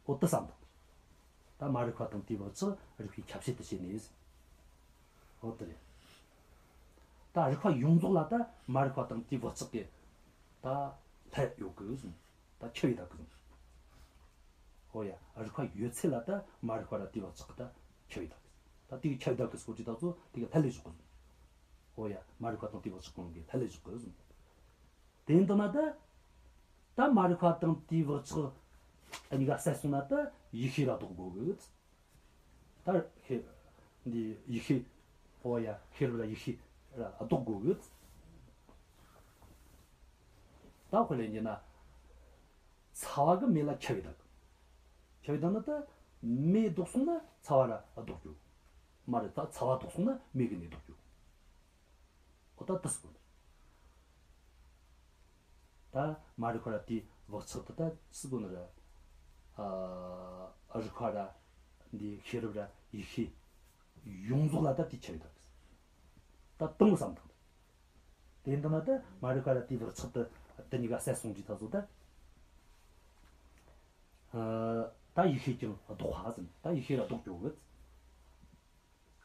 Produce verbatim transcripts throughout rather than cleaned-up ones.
འོ་དེ་བསམ་དང་། ད་མ་རིག་པ་དང་དེའི་བག་ཆགས་རིག་པའི་ཁྱབ་བྱེད་དུ་བྱས་ནས། འོ་དེ་རེད། ད་རིག་པ་ཡོངས་རྫོགས་ལ་ད་མ་རིག་པ་དང་དེའི་བག་ཆགས་ཀྱི་ད་ལྷད་ཡོད་གི་གསུངས། ད་ཁྱབ་ཡོད་ད་གི་གསུངས། འོ་ཡ། རིག་པ་ཡོད་ཚད་ལ་ད་མ་རིག་པ་ར་དེའི་བག་ཆགས་ཀྱི་ད་ཁྱབ་ཡོད་ད་གི། ད་དེའི་ཁྱབ་ཡོད་ད་གི་སྐོར་གྱི་ད་ཚོ་དེ་གི་ལྷད་ལས་བཞག་གི་གསུངས། འོ་ཡ། མ་རིག་པ་དང་དེའི་བག་ཆགས་གང་གི་ལྷད་ལས་བཞག་གི་གསུངས། དེ་ཡིན་དུས་ན་ད། ད་མ་རིག་པ་དང་དེའི་བག་ཆགས་གཉིས་ཀ་བསལ་སོང་ན་ད་ཡིད་ཤེས་ར་ལྡོག་དགོས་གི། ད་ཤེས། འདི་ཡིད་ཤེས། འོ་ཡ། ཤེས་རབ་ར་ཡིད་ཤེས་ར་ལྡོག་དགོས་གི། ད་དཔེ་ལེན་རྒྱུ་ན། ཚ་བ་གི་མེ་ལ་ཁྱབ་ཡོད་ད་གི། ཁྱབ་ཡོད་ད་ན་ད་མེ་ལྡོག་སོང་ན་ཚ་བ་ར་ལྡོག་རྒྱུ། མ་རེད། ད་ཚ་བ་ལྡོག་སོང་ན་མེ་གི་གནས་ལྡོག་རྒྱུ། འོ་ད་དེ་སུ་གོ་ནི། ད་མ་རིག་པ་ར་དེའི་བག་ཆགས་དེ་ད་སུ་གོ་ནི་ར། ཨ། རིག་པ་ར། འདི་ཤེས་རབ་ར་ཡིད་ཤེས། ཡོངས་རྫོགས་ལ་ད་དེ་ཁྱབ་ཡོད་ད་གི། ད་དང་བསམ་དང་། དེ་འདི་ན་ད་མ་རིག་པ་ར་དེའི་བག་ཆགས་དེ་དེ་གཉིས་ཀ་བསལ་སོང་དུས་ད་གཟོད་ད། ཨ། ད་ཡིད་ཤེས་ཀྱང་ལྡོག་པ་ཟིན། ད་ཡིད་ཤེས་ར་ལྡོག་རྒྱུ་གི།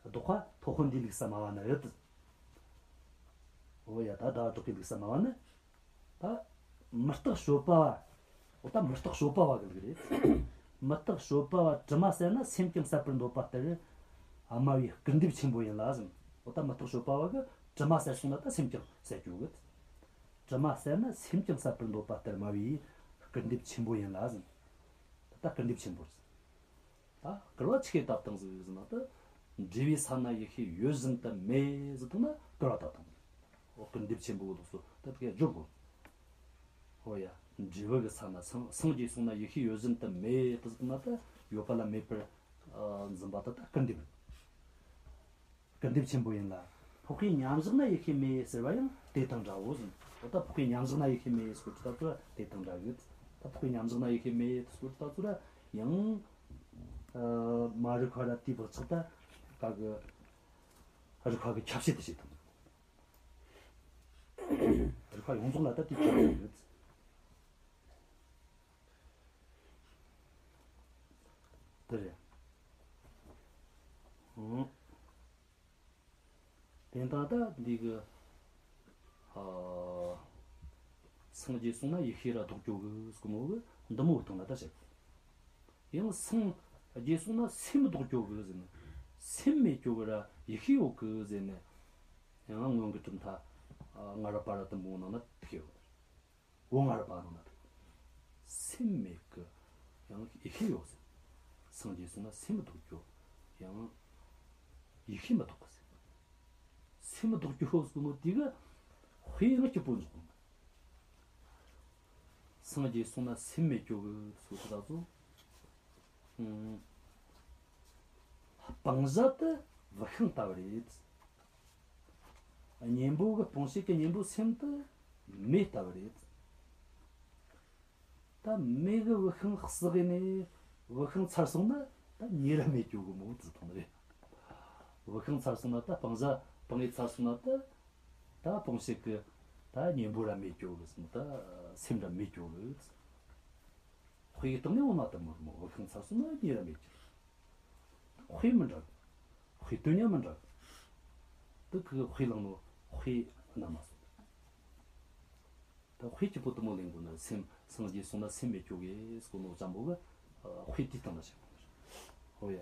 ལྡོག་པ་ཐོབ་དཔོན་འདིའི་ལུགས་སུ་སྨྲ་བ་ནི་ཡོད་དེ། འོ་ཡ། ད་ཟླ་བ་གྲགས་པའི་ལུགས་སུ་སྨྲ་བ་ནི། ད་མུ་སྟེགས་སྤྱོད་པ་བ། འོ་ད་མུ་སྟེགས་སྤྱོད་པ་བ་གི་ལུགས་རེད། མུ་སྟེགས་སྤྱོད་པ་བ་དྲི་མ་བསལ་ན་སེམས་ཀྱང་ཟད་པར་འདོད་པ་ལྟར། སྨྲ་བའི་སྐུར་འདེབས་ཆེན་པོ་ཡིན་ལ་ཟིན། འོ་ད་མུ་སྟེགས་སྤྱོད་པ་བ་གི་དྲི་མ་བསལ་སོང་ན་ད་སེམས་ཀྱང་ཟད་རྒྱུ་གི། དྲི་མ་བསལ་ན་སེམས་ཀྱང་ཟད་པར་འདོད་པ་ལྟར་སྨྲ་བའི་སྐུར་འདེབས་ཆེན་པོ་ཡིན་ལ་ཟིན། ད་སྐུར་འདེབས་ཆེན་པོ་རེད། ད་སྐུར་བ་ཆི་གེ་བཏབ་བཏང་ཟིག་ཟེར་ན། ད་འབྲས་བུའི་ས་ན་ཡིད་ཤེས་ཡོད་བཞིན་དུ་མེད་ཟེར་བཏང་ན་སྐུར་བ་བཏབ་བཏང་ཟིག། འོ་སྐུར་འདེབས་ཆེན་པོའི་ལུགས་སུ་ད་དེ་ག་བརྗོད་དགོས། འོ་ཡ། འབྲས་བུ་གི་ས་ན་སངས་སངས་རྒྱས་སོང་ན་ཡིད་ཤེས་ཡོད་བཞིན་དུ་མེད་དུ་ཟེར་བཏང་ན། ད་ཡོད་པ་ལ་མེད་པར་འཛིན་པ་ད་ད་སྐུར་འདེབས་རེད། སྐུར་འདེབས་ཆེན་པོ་ཡིན་ལ། འཕགས་པའི་མཉམ་བཞག་ན་ཡིད་ཤེས་མེད་ཟེར་བ་ཡང་དེ་དང་འདྲའོ་ཟིན། འོ་ད་འཕགས་པའི་མཉམ་བཞག་ན་ཡིད་ཤེས་མེད་ཟེར་གོ་དུས་ད་ཚོ་ར་དེ་དང་འདྲ་གི། ད་འཕགས་པའི་མཉམ་བཞག་ན་ཡིད་ཤེས་མེད་ཟེར་གོ་དུས་ད་ཚོ་ར་ཡང་། ཨ། མ་རིག་པ་ར་དེའི་བག་ཆགས་ད་ག་གི། རིག་པ་གི་ཁྱབ་བྱེད་དུ་བྱེད་དང་། རིག་པ་ཡོངས་རྫོགས་ལ་ད་དེའི་ཁྱབ་བྱེད་ཡོད། དེ་རེད། ཨང་། དེ་ལྟར་ད་འདི་གི། ཨ། སངས་རྒྱས་སོང་ན་ཡིད་ཤེས་ར་ལྡོག་རྒྱུ་གི་ཟེར་གོ་ནོ་གི་འདི་མོ་གི་སྟེང་ལ་ད་བཤད། ཡང་སངས་རྒྱས་སོང་ན་སེམས་ལྡོག་རྒྱུ་གི་ཟེར་ན། སེམས་མེད་རྒྱུ་གི་ར་ཡིད་ཤེས་ཡོད་གི་ཟེར་ན། ཡང་སྔོན་གྱི་གྲུབ་མཐའ། ཨ། སྔ་རབས་པ་ར་དུ་མོ་ནང་ན་དེ་ཡོད། འོ་སྔ་རབས་པ་ནང་ན་དེ། སེམས་མེད་གི། ཡང་ཡིད་ཤེས་ཡོད་ཟེར། སངས་རྒྱས་སོང་ན་སེམས་ལྡོག་རྒྱུ། ཡང་ཡིད་ཤེས་མི་ལྡོག་གི་ཟེར། སེམས་ལྡོག་རྒྱུ་ཟེར་ནོ་དེ་གི་དཔེ་ཡང་སྐྱིད་པོ་འཇོག་དགོས། སངས་རྒྱས་སོང་ན་སེམས་མེད་རྒྱུ་གི་ཟེར་གོ་དུས་ད་ཚོ། ཨང་། སྤང་བྱ་དེ་བུད་ཤིང་ལྟ་བུ་རེད། གཉེན་པོ་གི་སྤོང་བྱེད་ཀྱི་གཉེན་པོ་སེམས་དེ་མེ་ལྟ་བུ་རེད། ད་མེ་གི་བུད་ཤིང་བསྲེགས་ནས་བུད་ཤིང་ཚར་སོང་ན་ད་མེ་ར་མེད་རྒྱུ་གི་མོ་ཟེར་བཏང་ནི་རེད། བུད་ཤིང་ཚར་སོང་ན་ད་སྤང་བྱ་སྤང་ངེ་ཚར་སོང་ན་ད། ད་སྤོང་བྱེད་ཀྱི་ད་གཉེན་པོ་ར་མེད་རྒྱུ་གི་ཟེར་ན། ད་སེམས་ར་མེད་རྒྱུ་གི། དཔེ་ཡི་སྟེང་ནས་འོ་ན་དེ་མོ་རེད་མོ། བུད་ཤིང་ཚར་སོང་ན་མེ་ར་མེད་རྒྱུ། དཔེ་མི་འདྲ་གི། དཔེ་དོན་ཡང་མི་འདྲ་གི། དེ་གི་དཔེ་བླངས་ནོ་དཔེ་རྣམ་པ་སོ། ད་དཔེ་སྐྱིད་པོ་དེ་མོ་ལེན་དགོས་ན། སེམས་སངས་རྒྱས་སོང་ན་སེམས་མེད་རྒྱུ་གི་ཟེར་གོ་ནོ་ཙམ་པོ་གི་དཔེ་དེའི་སྟེང་ལ་བཤད་དགོས་ནི་རེད། ཧོ་ཡ།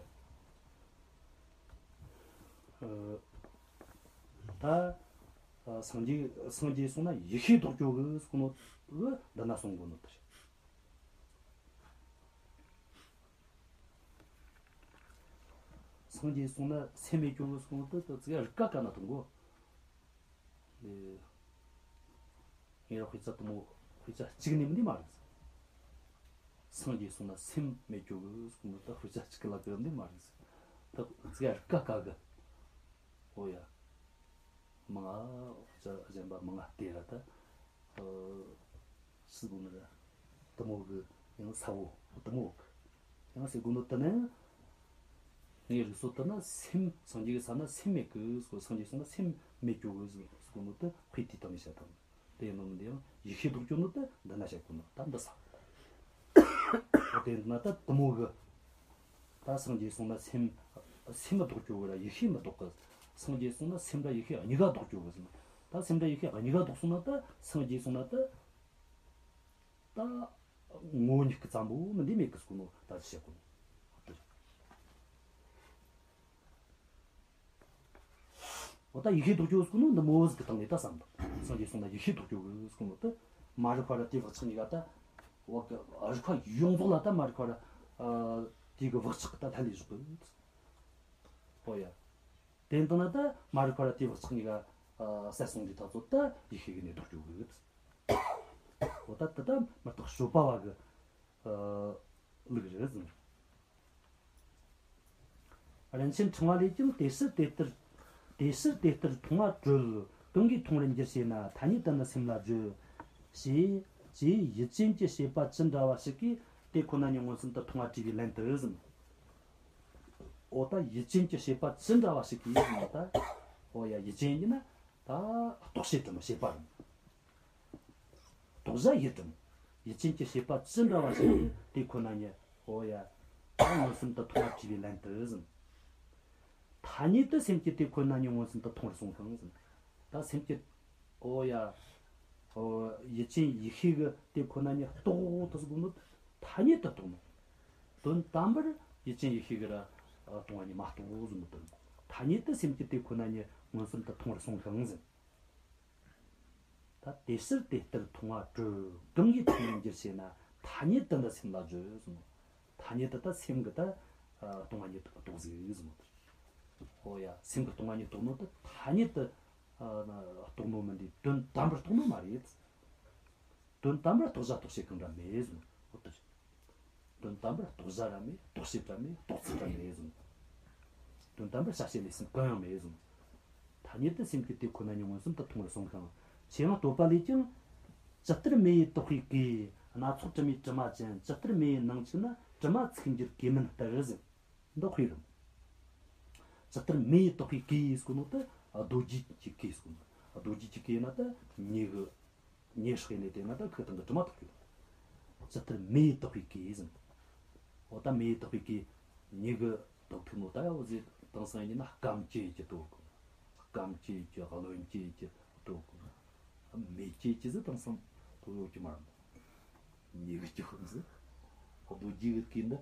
ཨ། ད་སངས་རྒྱས་སངས་རྒྱས་སོང་ན་ཡིད་ཤེས་ལྡོག་རྒྱུ་གི་ཟེར་གོ་ནོ་གི་འདི་ན་གསུང་དགོས་ནོ་དེ་རེད། སངས་རྒྱས་སོང་ན་སེམས་མེད་རྒྱུ་གི་ཟེར་གོ་ནོ་དེ་ད་ཙི་ག་རིགས་ཀ་ག་ན་དང་གོ། ཨེ། ངེད་རང་དཔེ་ཆ་དེ་མོ་དཔེ་ཆ་གཅིག་ནས་མི་འདི་མ་རེད། སངས་རྒྱས་སོང་ན་སེམས་མེད་རྒྱུ་གི་ཟེར་གོ་ནོ་ད་དཔེ་ཆ་གཅིག་ལ་གི་འདི་མ་རེད། ད་ཙི་ག་རིགས་ཀ་ག་གི། ཨོ་ཡ། མང་ང་དཔེ་ཆ་གཞན་པ་མང་ང་བལྟས་ར་ད། ཨ། སུ་དགོས་ནི་ར། དེ་མོ་གི་ཡང་ས་བོ་དེ་མོ་གི། ཡང་ཟེར་དགོས་ནོ་དེ་ནི། ངའི་རིགས་སོ་དེ་ན་སེམས་སངས་རྒྱས་ཀྱི་ས་ན་སེམས་མེད་གི་ཟེར། སངས་རྒྱས་སོང་ན་སེམས་མེད་རྒྱུ་གི་ཟེར་གོ་ནོ་དེ་དཔེ་དེའི་སྟེང་ནས་བཤད་དང་། དེ་ཡིན་ནོ་མིན་དེ་ཡང་ཡིད་ཤེས་ལྡོག་རྒྱུ་ནོ་དེ་འདི་ན་བཤད་དགོས་ནོ་ད་འདི་ས། དེ་ན་ད་དེ་མོ་གི། ད་སངས་རྒྱས་སོང་ན་སེམས། སེམས་མི་ལྡོག་རྒྱུ་གི་ར་ཡེ་ཤེས་མི་ལྡོག་གི། སངས་རྒྱས་སོང་ན་སེམས་ར་ཡེ་ཤེས་གཉིས་ཀ་ལྡོག་རྒྱུ་གི་ཟེར། ད་སེམས་ར་ཡེ་ཤེས་གཉིས་ཀ་ལྡོག་སོང་ན་ད་སངས་རྒྱས་སོང་ན་ད། ད་ངོ་བོ་ཉིད་ཀྱི་ཙམ་པོ་མིན་འདི་མེད་གི་ཟེར་གོ་ནོ་ད་ཅི་བཤད་གོ་ནོ། འོ་ད་ཡེ་ཤེས་ལྡོག་རྒྱུ་ཟེར་གོ་ནོ་འདི་མོ་ཟིག་གི་སྟེང་ནས་ད་བསམ་པ། སངས་རྒྱས་སོང་ན་ཡེ་ཤེས་ལྡོག་རྒྱུ་གི་ཟེར་གོ་ནོ་ད། མ་རིག་པ་ར་དེ་བག་ཆགས་གཉིས་ཀ་ད། འོ་གི་རིག་པ་ཡོངས་རྫོགས་ལ་ད་མ་རིག་པ་ར། ཨ། དེ་གི་བག་ཆགས་ད་ལྷན་ལས་བཞག་གི། འོ་ཡ། དེ་ལྟ་ན་ད་མ་རིག་པ་ར་དེ་བག་ཆགས་གཉིས་ཀ་ཨ་བསལ་སོང་དུས་ད་ཚོ་ད་ཡེ་ཤེས་ཀྱི་གནས་ལྡོག་རྒྱུ་གི། འོ་ད་དེ་ད་མི་རྟག་སྤྱོད་པ་བ་གི་ཨ་ལུགས་རེད་ཟེར། རིན་ཆེན་ཕྲེང་བ་ལས་ཀྱང་དེ་ཕྱིར་དེ་ལྟར། དེ་ཕྱིར་དེ་ལྟར་མཐོང་བ་གྲོལ། གང་གིས་མཐོང་བར་འགྱུར་ཞེ་ན། ཐ་སྙད་དུ་ནི་སེམས་ལ་བརྗོད། ཞེས་ཅེས་ཡུལ་ཅན་གྱི་བྱེད་པ་ཅི་འདྲ་བ་ཞིག་གིས་དེ་ཁོ་ན་ཉིད་མངོན་སུམ་དུ་མཐོང་བ་དྲིས་པའི་ལན་དུ་ཟེར། འོ་ད་ཡུལ་ཅན་གྱི་བྱེད་པ་ཅི་འདྲ་བ་ཞིག་གིས་ཟེར་ན་ད། འོ་ཡ་ཡུལ་ཅན་ཡིན་ན་ད་རྟོག་བྱེད་དུ་མི་བྱེད་པ་རེད། རྟོག་བྱ་ཡུལ་དུ། ཡུལ་ཅན་གྱི་བྱེད་པ་ཅི་འདྲ་བ་ཞིག་གིས་དེ་ཁོ་ན་ཉིད་འོ་ཡ། ད་མངོན་སུམ་དུ་མཐོང་བ་དྲིས་པའི་ལན་དུ་ཟེར། ཐ་སྙད་དུ་སེམས་ཀྱིས་དེ་ཁོ་ན་ཉིད་མངོན་སུམ་དུ་མཐོང་བར་གསུངས་ཤིང་ཟེར། ད་སེམས་ཀྱིས་འོ་ཡ། འོ་ཡུལ་ཅན་ཡེ་ཤེས་ཀྱིས་དེ་ཁོ་ན་ཉིད་རྟོགས་དུ་ཟེར་གོ་ནོ། ཐ་སྙད་དུ་རྟོགས་ནོ། དོན་དམ་པར་ཡུལ་ཅན་ཡེ་ཤེས་ཀྱིས་ར་སྟོང་བ་ཉིད་མ་རྟོགས་ཟེར་ནོ་དོན། ཐ་སྙད་དུ་སེམས་ཀྱིས་དེ་ཁོ་ན་ཉིད་མངོན་སུམ་དུ་མཐོང་བར་གསུངས་ཤིང་ཟེར། ད་དེ་ཕྱིར་དེ་ལྟར་མཐོང་བ་གྲོལ། གང་གིས་མཐོང་བར་འགྱུར་ཞེ་ན། ཐ་སྙད་དུ་ནི་སེམས་ལ་བརྗོད་ཟེར་ནོ། ཐ་སྙད་དུ་ད་སེམས་ཀྱིས་ད་ཨ་སྟོང་བ་ཉིད་རྟོགས་ཟིག་ཟེར་ནོ། འོ་ཡ་སེམས་ཀྱིས་སྟོང་བ་ཉིད་རྟོགས་ནོ་ད་ཐ་སྙད་དུ་ཨ་རྟོགས་ནོ་མིན་འདི་དོན་དམ་པར་རྟོགས་ནོ་མ་རེད། དོན་དམ་པར་རྟོགས་བྱ་རྟོགས་བྱེད་གང་འདྲ་མེད་ཟེར་ནོ། འོ་ད་རེད། དོན་དམ་པར་རྟོགས་བྱ་ར་མེད། རྟོགས་བྱེད་ར་མེད། རྟོགས་ཚུལ་ར་མེད་ཟེར། དོན་དམ་པར་བྱ་བྱེད་ལས་སེམས་གང་ཡང་མེད་ཟེར། ཐ་སྙད་དུ་སེམས་ཀྱིས་དེ་ཁོ་ན་ཉིད་མངོན་སུམ་དུ་མཐོང་བར་གསུངས་ཤིང་། ཆོས་དབྱིངས་བསྟོད་པ་ལས་ཀྱང་། ཇི་ལྟར་མེ་ཡིས་དག་པའི་གོས། སྣ་ཚོགས་དྲི་མས་དྲི་མ་ཅན། ཇི་ལྟར་མེ་ཡི་ནང་ཆུད་ན། དྲི་མ་ཚིག་འགྱུར་གོས་མིན་ལྟར་ཟེར། འདི་དཔེ་རེད། ཇི་ལྟར་མེ་ཡིས་དག་པའི་གོས་ཟེར་གོ་ནོ་ད་རྡོ་རྗེ་གི་གོས་ཟེར་གོ་ནོ། རྡོ་རྗེ་གི་གོས་ན་ད་མེ་གི། མེ་སྲེག་ནས་དེ་ན་ད་ཁོའི་སྟེང་གི་དྲི་མ་དག་གི། ཇི་ལྟར་མེ་ཡིས་དག་པའི་གོས་ཟེར། འོ་ད་མེ་ཡིས་དག་པའི་གོས། མེ་གིས་དག་ཐུབ་ནོ་ད་ཡ། འོ་ཟེར་དེང་སང་ཡིན་ན་སྐམ་སྐྱེས་ཀྱི་དོ་གོ། སྐམ་སྐྱེས་ཀྱི། རློན་སྐྱེས་ཀྱི་དོ་གོ། མེ་སྐྱེས་ཀྱི་ཟེར་དེང་སང་དོ་ཡོད་ཀྱི་མ་རེད། མེ་གི་སྐྱེས་ཟེར། རྡོ་རྗེ་གི་གོས་འདི།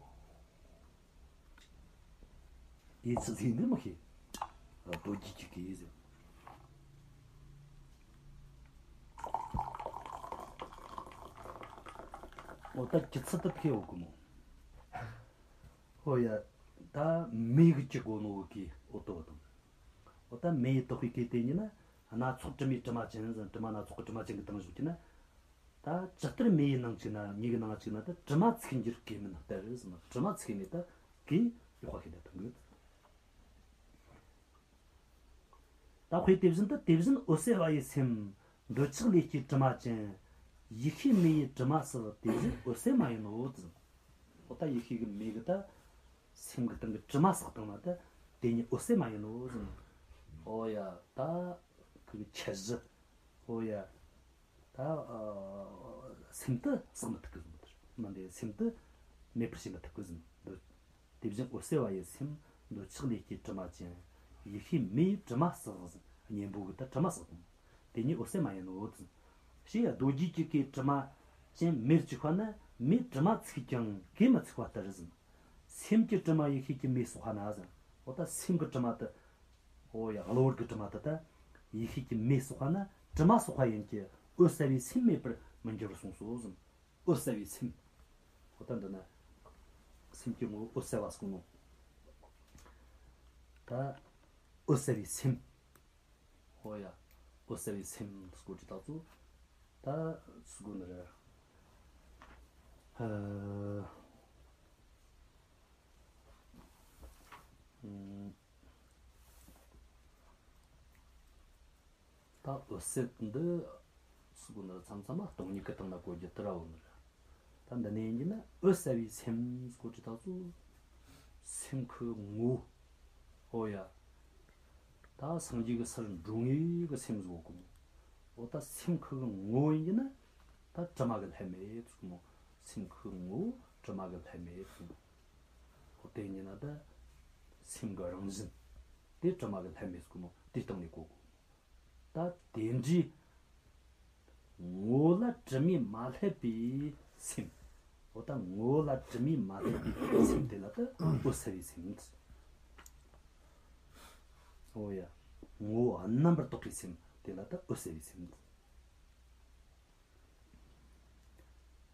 ཨེ་ཙི་ཟིག་འདི་མི་ཤེས། རྡོ་རྗེ་གི་གོས་ཟེར། འོ་ད་ཀྱི་ཚུལ་དུ་ཕེ་འོ་གི་མོ། འོ་ཡ། ད་མེ་གི་ཀྱི་གོ་ནོ་གི་འོ་དོ་དང་། འོ་ད་མེ་ཡིས་དག་པའི་གོས་དེ་ཉིད་ན། སྣ་ཚོགས་དྲི་མས་དྲི་མ་ཅན་ཟེར། དྲི་མ་སྣ་ཚོགས་ཀྱི་དྲི་མ་ཅན་གྱིས་བཏང་བཞག་གི་ན། ད་ཇི་ལྟར་མེ་ཡི་ནང་ཆུད་ན། མེ་གི་ནང་ཆུད་ན་ད་དྲི་མ་ཚིག་འགྱུར་གོས་མིན་ལྟར་ཟེར་ན། དྲི་མ་ཚིག་ནས་ད་གོས་ཡོག་པ་ཤེས་ད་ཐུང་གི། ད་དཔེ་དེ་བཞིན་དུ། དེ་བཞིན་འོད་གསལ་བ་ཡི་སེམས། འདོད་ཆགས་ལས་སྐྱེས་དྲི་མ་ཅན། ཡིད་ཤེས་མེ་ཡིས་དྲི་མ་བསྲེགས། དེ་བཞིན་འོད་གསལ་མ་ཡིན་ནོ་ཟེར། འོ་ད་ཡིད་ཤེས་ཀྱི་མེ་གིས་ད་སེམས་ཀྱི་སྟེང་གི་དྲི་མ་བསྲེགས་བཏང་ན་ད་དེ་ཉིད་འོད་གསལ་མ་ཡིན་ནོ་ཟེར། འོ་ཡ། ད་ཁོ་གི་ཁྱད་གཞི། འོ་ཡ། ད་ཨ་སེམས་དེ་བསྲེག་མི་ཐུབ་གི་ཟེར། མི་འདི་སེམས་དེ་མེད་པར་བྱེད་མི་ཐུབ་གི་ཟེར། འདོད། དེ་བཞིན་འོད་གསལ་བ་ཡི་སེམས། འདོད་ཆགས་ལས་སྐྱེས་དྲི་མ་ཅན། ཡིད་ཤེས་མེ་ཡིས་དྲི་མ་བསྲེགས་ཟེར། གཉེན་པོ་གིས་ད་དྲི་མ་བསྲེགས་བཏང་། དེ་ཉིད་འོད་གསལ་མ་ཡིན་ནོ་ཟེར། ཞེས་རྡོ་རྗེ་གི་གོས་དྲི་མ་ཅན་མེར་བཅུག་པ་ན། མེས་དྲི་མ་ཚིག་ཀྱང་གོས་མི་ཚིག་པ་ལྟར་ཟེར། སེམས་ཀྱི་དྲི་མ་ཡིད་ཤེས་ཀྱི་མེས་བསྲེགས་པ་ན་ཟེར། འོ་ད་སེམས་ཀྱི་དྲི་མ་དེ། འོ་ཡ། གློ་བུར་གྱི་དྲི་མ་དེ་ད་ཡིད་ཤེས་ཀྱི་མེས་བསྲེགས་པ་ན། དྲི་མ་བསྲེགས་པ་ཡིན་གྱི་འོད་གསལ་བའི་སེམས་མེད་པར་མི་འགྱུར་བར་གསུངས་སོ་ཟེར། འོད་གསལ་བའི་སེམས། འོ་ད་འདི་ན་སེམས་ཀྱི་ངོ་བོ་འོད་གསལ་བ་གསུངས་ནོ། ད་འོད་གསལ་བའི་སེམས། འོ་ཡ། འོད་གསལ་བའི་སེམས་སྐོར་གྱི་ད་ཚོ། ད་སུ་གོ་ནི་རེད། ཨ། ཨུམ། ད་འོད་གསལ་འདི་སུ་གོ་ནི་རེད། མཚམས་མཚམས་མ་སྟོང་ཉིད་ཀྱི་སྟེང་ན་གོ་རྒྱུ་དེ་ར་འོ་ནི་རེད། ད་འདི་ནས་ཡིན་གྱི་ན་འོད་གསལ་བའི་སེམས་སྐོར་གྱི་ད་ཚོ། སེམས་ཁོའི་ངོ་བོ། འོ་ཡ། ད་སངས་རྒྱས་ཀྱི་སར་འགྲོ་ངེས་ཀྱི་སེམས་བཟོ་གོ་མོ། འོ་ད་སེམས་ཁོའི་ངོ་བོ་ཡིན་གྱི་ན། ད་དྲི་མ་གི་ལྷད་མེད་ཚུགས་མོ། སེམས་ཁོའི་ངོ་བོ། དྲི་མ་གི་ལྷད་མེད་གསུངས། འོ་དེ་ཡིན་ན་ད་སེམས་ཀྱི་རང་བཞིན་དེ་དྲི་མ་གི་ལྷད་མེད་གསུངས་ནོ་དེ་སྟེང་ནས་གོ་དགོས། ད་དེ་འདྲའི་ངོ་བོ་ལ་དྲི་མས་མ་བསླད་པའི་སེམས། འོ་ད་ངོ་བོ་ལ་དྲི་མས་མ་བསླད་པའི་སེམས་དེ་ལ་ད་འོད་གསལ་བའི་སེམས། འོ་ཡ། ངོ་བོ་རྣམ་པར་དག་པའི་སེམས་དེ་ལ་ད་འོད་གསལ་བའི་སེམས།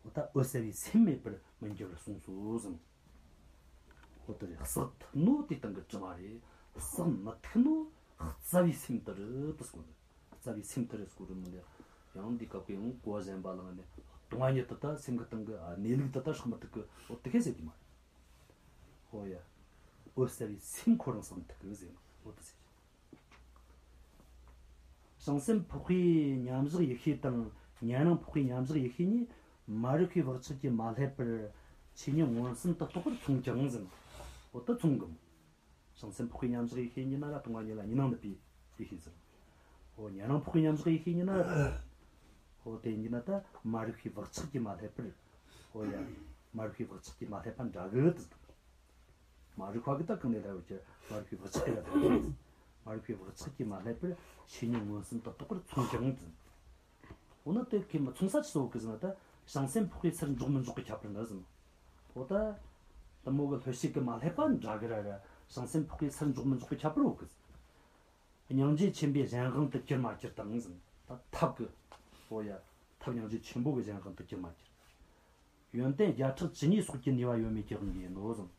འོ་ད་འོད་གསལ་བའི་སེམས་མེད་པར་མི་འགྱུར་གསུངས་སོ་གསུངས། འོ་དེ་རེད། བསགས་ཐུབ་ནོ་དེ་སྟེང་གི་དྲི་མ་རེད། བསགས་མི་ཐུབ་ནོ་རྩ་བའི་སེམས་དེ་རེད་དུ་སྐོར་རེད། རྩ་བའི་སེམས་དེ་རེད་སྐོར་རེད་མི་འདུག་ཡང་འདི་སྐབས་ཀྱི་ཡང་གོ་བ་གཞན་པ་ལ་ནི་སྟོང་བ་ཉིད་དུ་ད་སེམས་ཀྱི་སྟེང་གི་གནས་ལུགས་དེ་ད་བསགས་མི་ཐུབ་གི་འོ་དེ་ཁས་ཟེར་གྱི་མ་རེད། འོ་ཡ། འོད་གསལ་བའི་སེམས་ཁོ་རང་བསགས་ཐུབ་གི་ཟེར་ནོ་འོ་དེ་ཟེར། བྱང་སེམས་འཕགས་པའི་མཉམ་བཞག་ཡེ་ཤེས་དང་ཉན་རང་འཕགས་པའི་མཉམ་བཞག་ཡེ་ཤེས་གཉིས་མ་རིག་པའི་བག་ཆགས་ཀྱིས་མ་བསླད་པར་ཆོས་ཉིད་མངོན་སུམ་དུ་རྟོགས་པར་མཚུངས་ཀྱང་ཟེར། འོ་ད་མཚུངས་གི། བྱང་སེམས་འཕགས་པའི་མཉམ་བཞག་ཡེ་ཤེས་གཉིས་ན་ར་སྟོང་པ་ཉིད་ལ་གཉིས་སྣང་ནུབ་པའི་ཡེ་ཤེས་ཟེར། འོ་ཉན་རང་འཕགས་པའི་མཉམ་བཞག་ཡེ་ཤེས་གཉིས་ན་ར། འོ་དེ་གཉིས་ན་ད་མ་རིག་པའི་བག་ཆགས་ཀྱིས་མ་བསླད་པར། འོ་ཡ། མ་རིག་པའི་བག་ཆགས་ཀྱིས་མ་བསླད་པ་འདྲ་གི་ད། མ་རིག་པ་གི་ད་གང་ནས་ལྷག་ཡོད་ཀྱི་མ་རིག་པའི་བག་ཆགས་ཀྱིས་ལ་ད་མ་རིག་པའི་བག་ཆགས་ཀྱིས་མ་བསླད་པར་ཆོས་ཉིད་མངོན་སུམ་དུ་རྟོགས་པར་མཚུངས་ཀྱང་ཟེར། འོ་ན་དེ་ཁས་མི་མཚུངས་ས་ཅི་ཟིག་ཡོད་གི་ཟེར་ན་ད་བྱང་སེམས་འཕགས་པའི་སར་འཇོག་མི་འཇོག་གི་ཁྱད་པར་འདྲ་ཟེར། འོ་ད་དེ་མོ་གི་ལྷོད་བྱེད་ཀྱིས་མ་བསླད་པ་འདྲ་གི་ར་ར་བྱང་སེམས་འཕགས་པའི་སར་འཇོག་མི་འཇོག་གི་ཁྱད་པར་ཡོད་གི་ཟེར། སྙིང་རྗེ་ཆེན་པོའི་གཞན་དབང་དུ་གྱུར་མ་གྱུར་དང་ཟེར། ད་ཐབས་ཀྱི། འོ་ཡ། ཐབས་སྙིང་རྗེ་ཆེན་པོ་གི་གཞན་དབང་དུ་གྱུར་མ་གྱུར། ཡོན་ཏན་བརྒྱ་ཕྲག་བཅུ་གཉིས་སོགས་ཀྱི་ནུས་པ་ཡོད་མེད་ཀྱི་དབང་གིས་ཡིན་ནོ་ཟེར།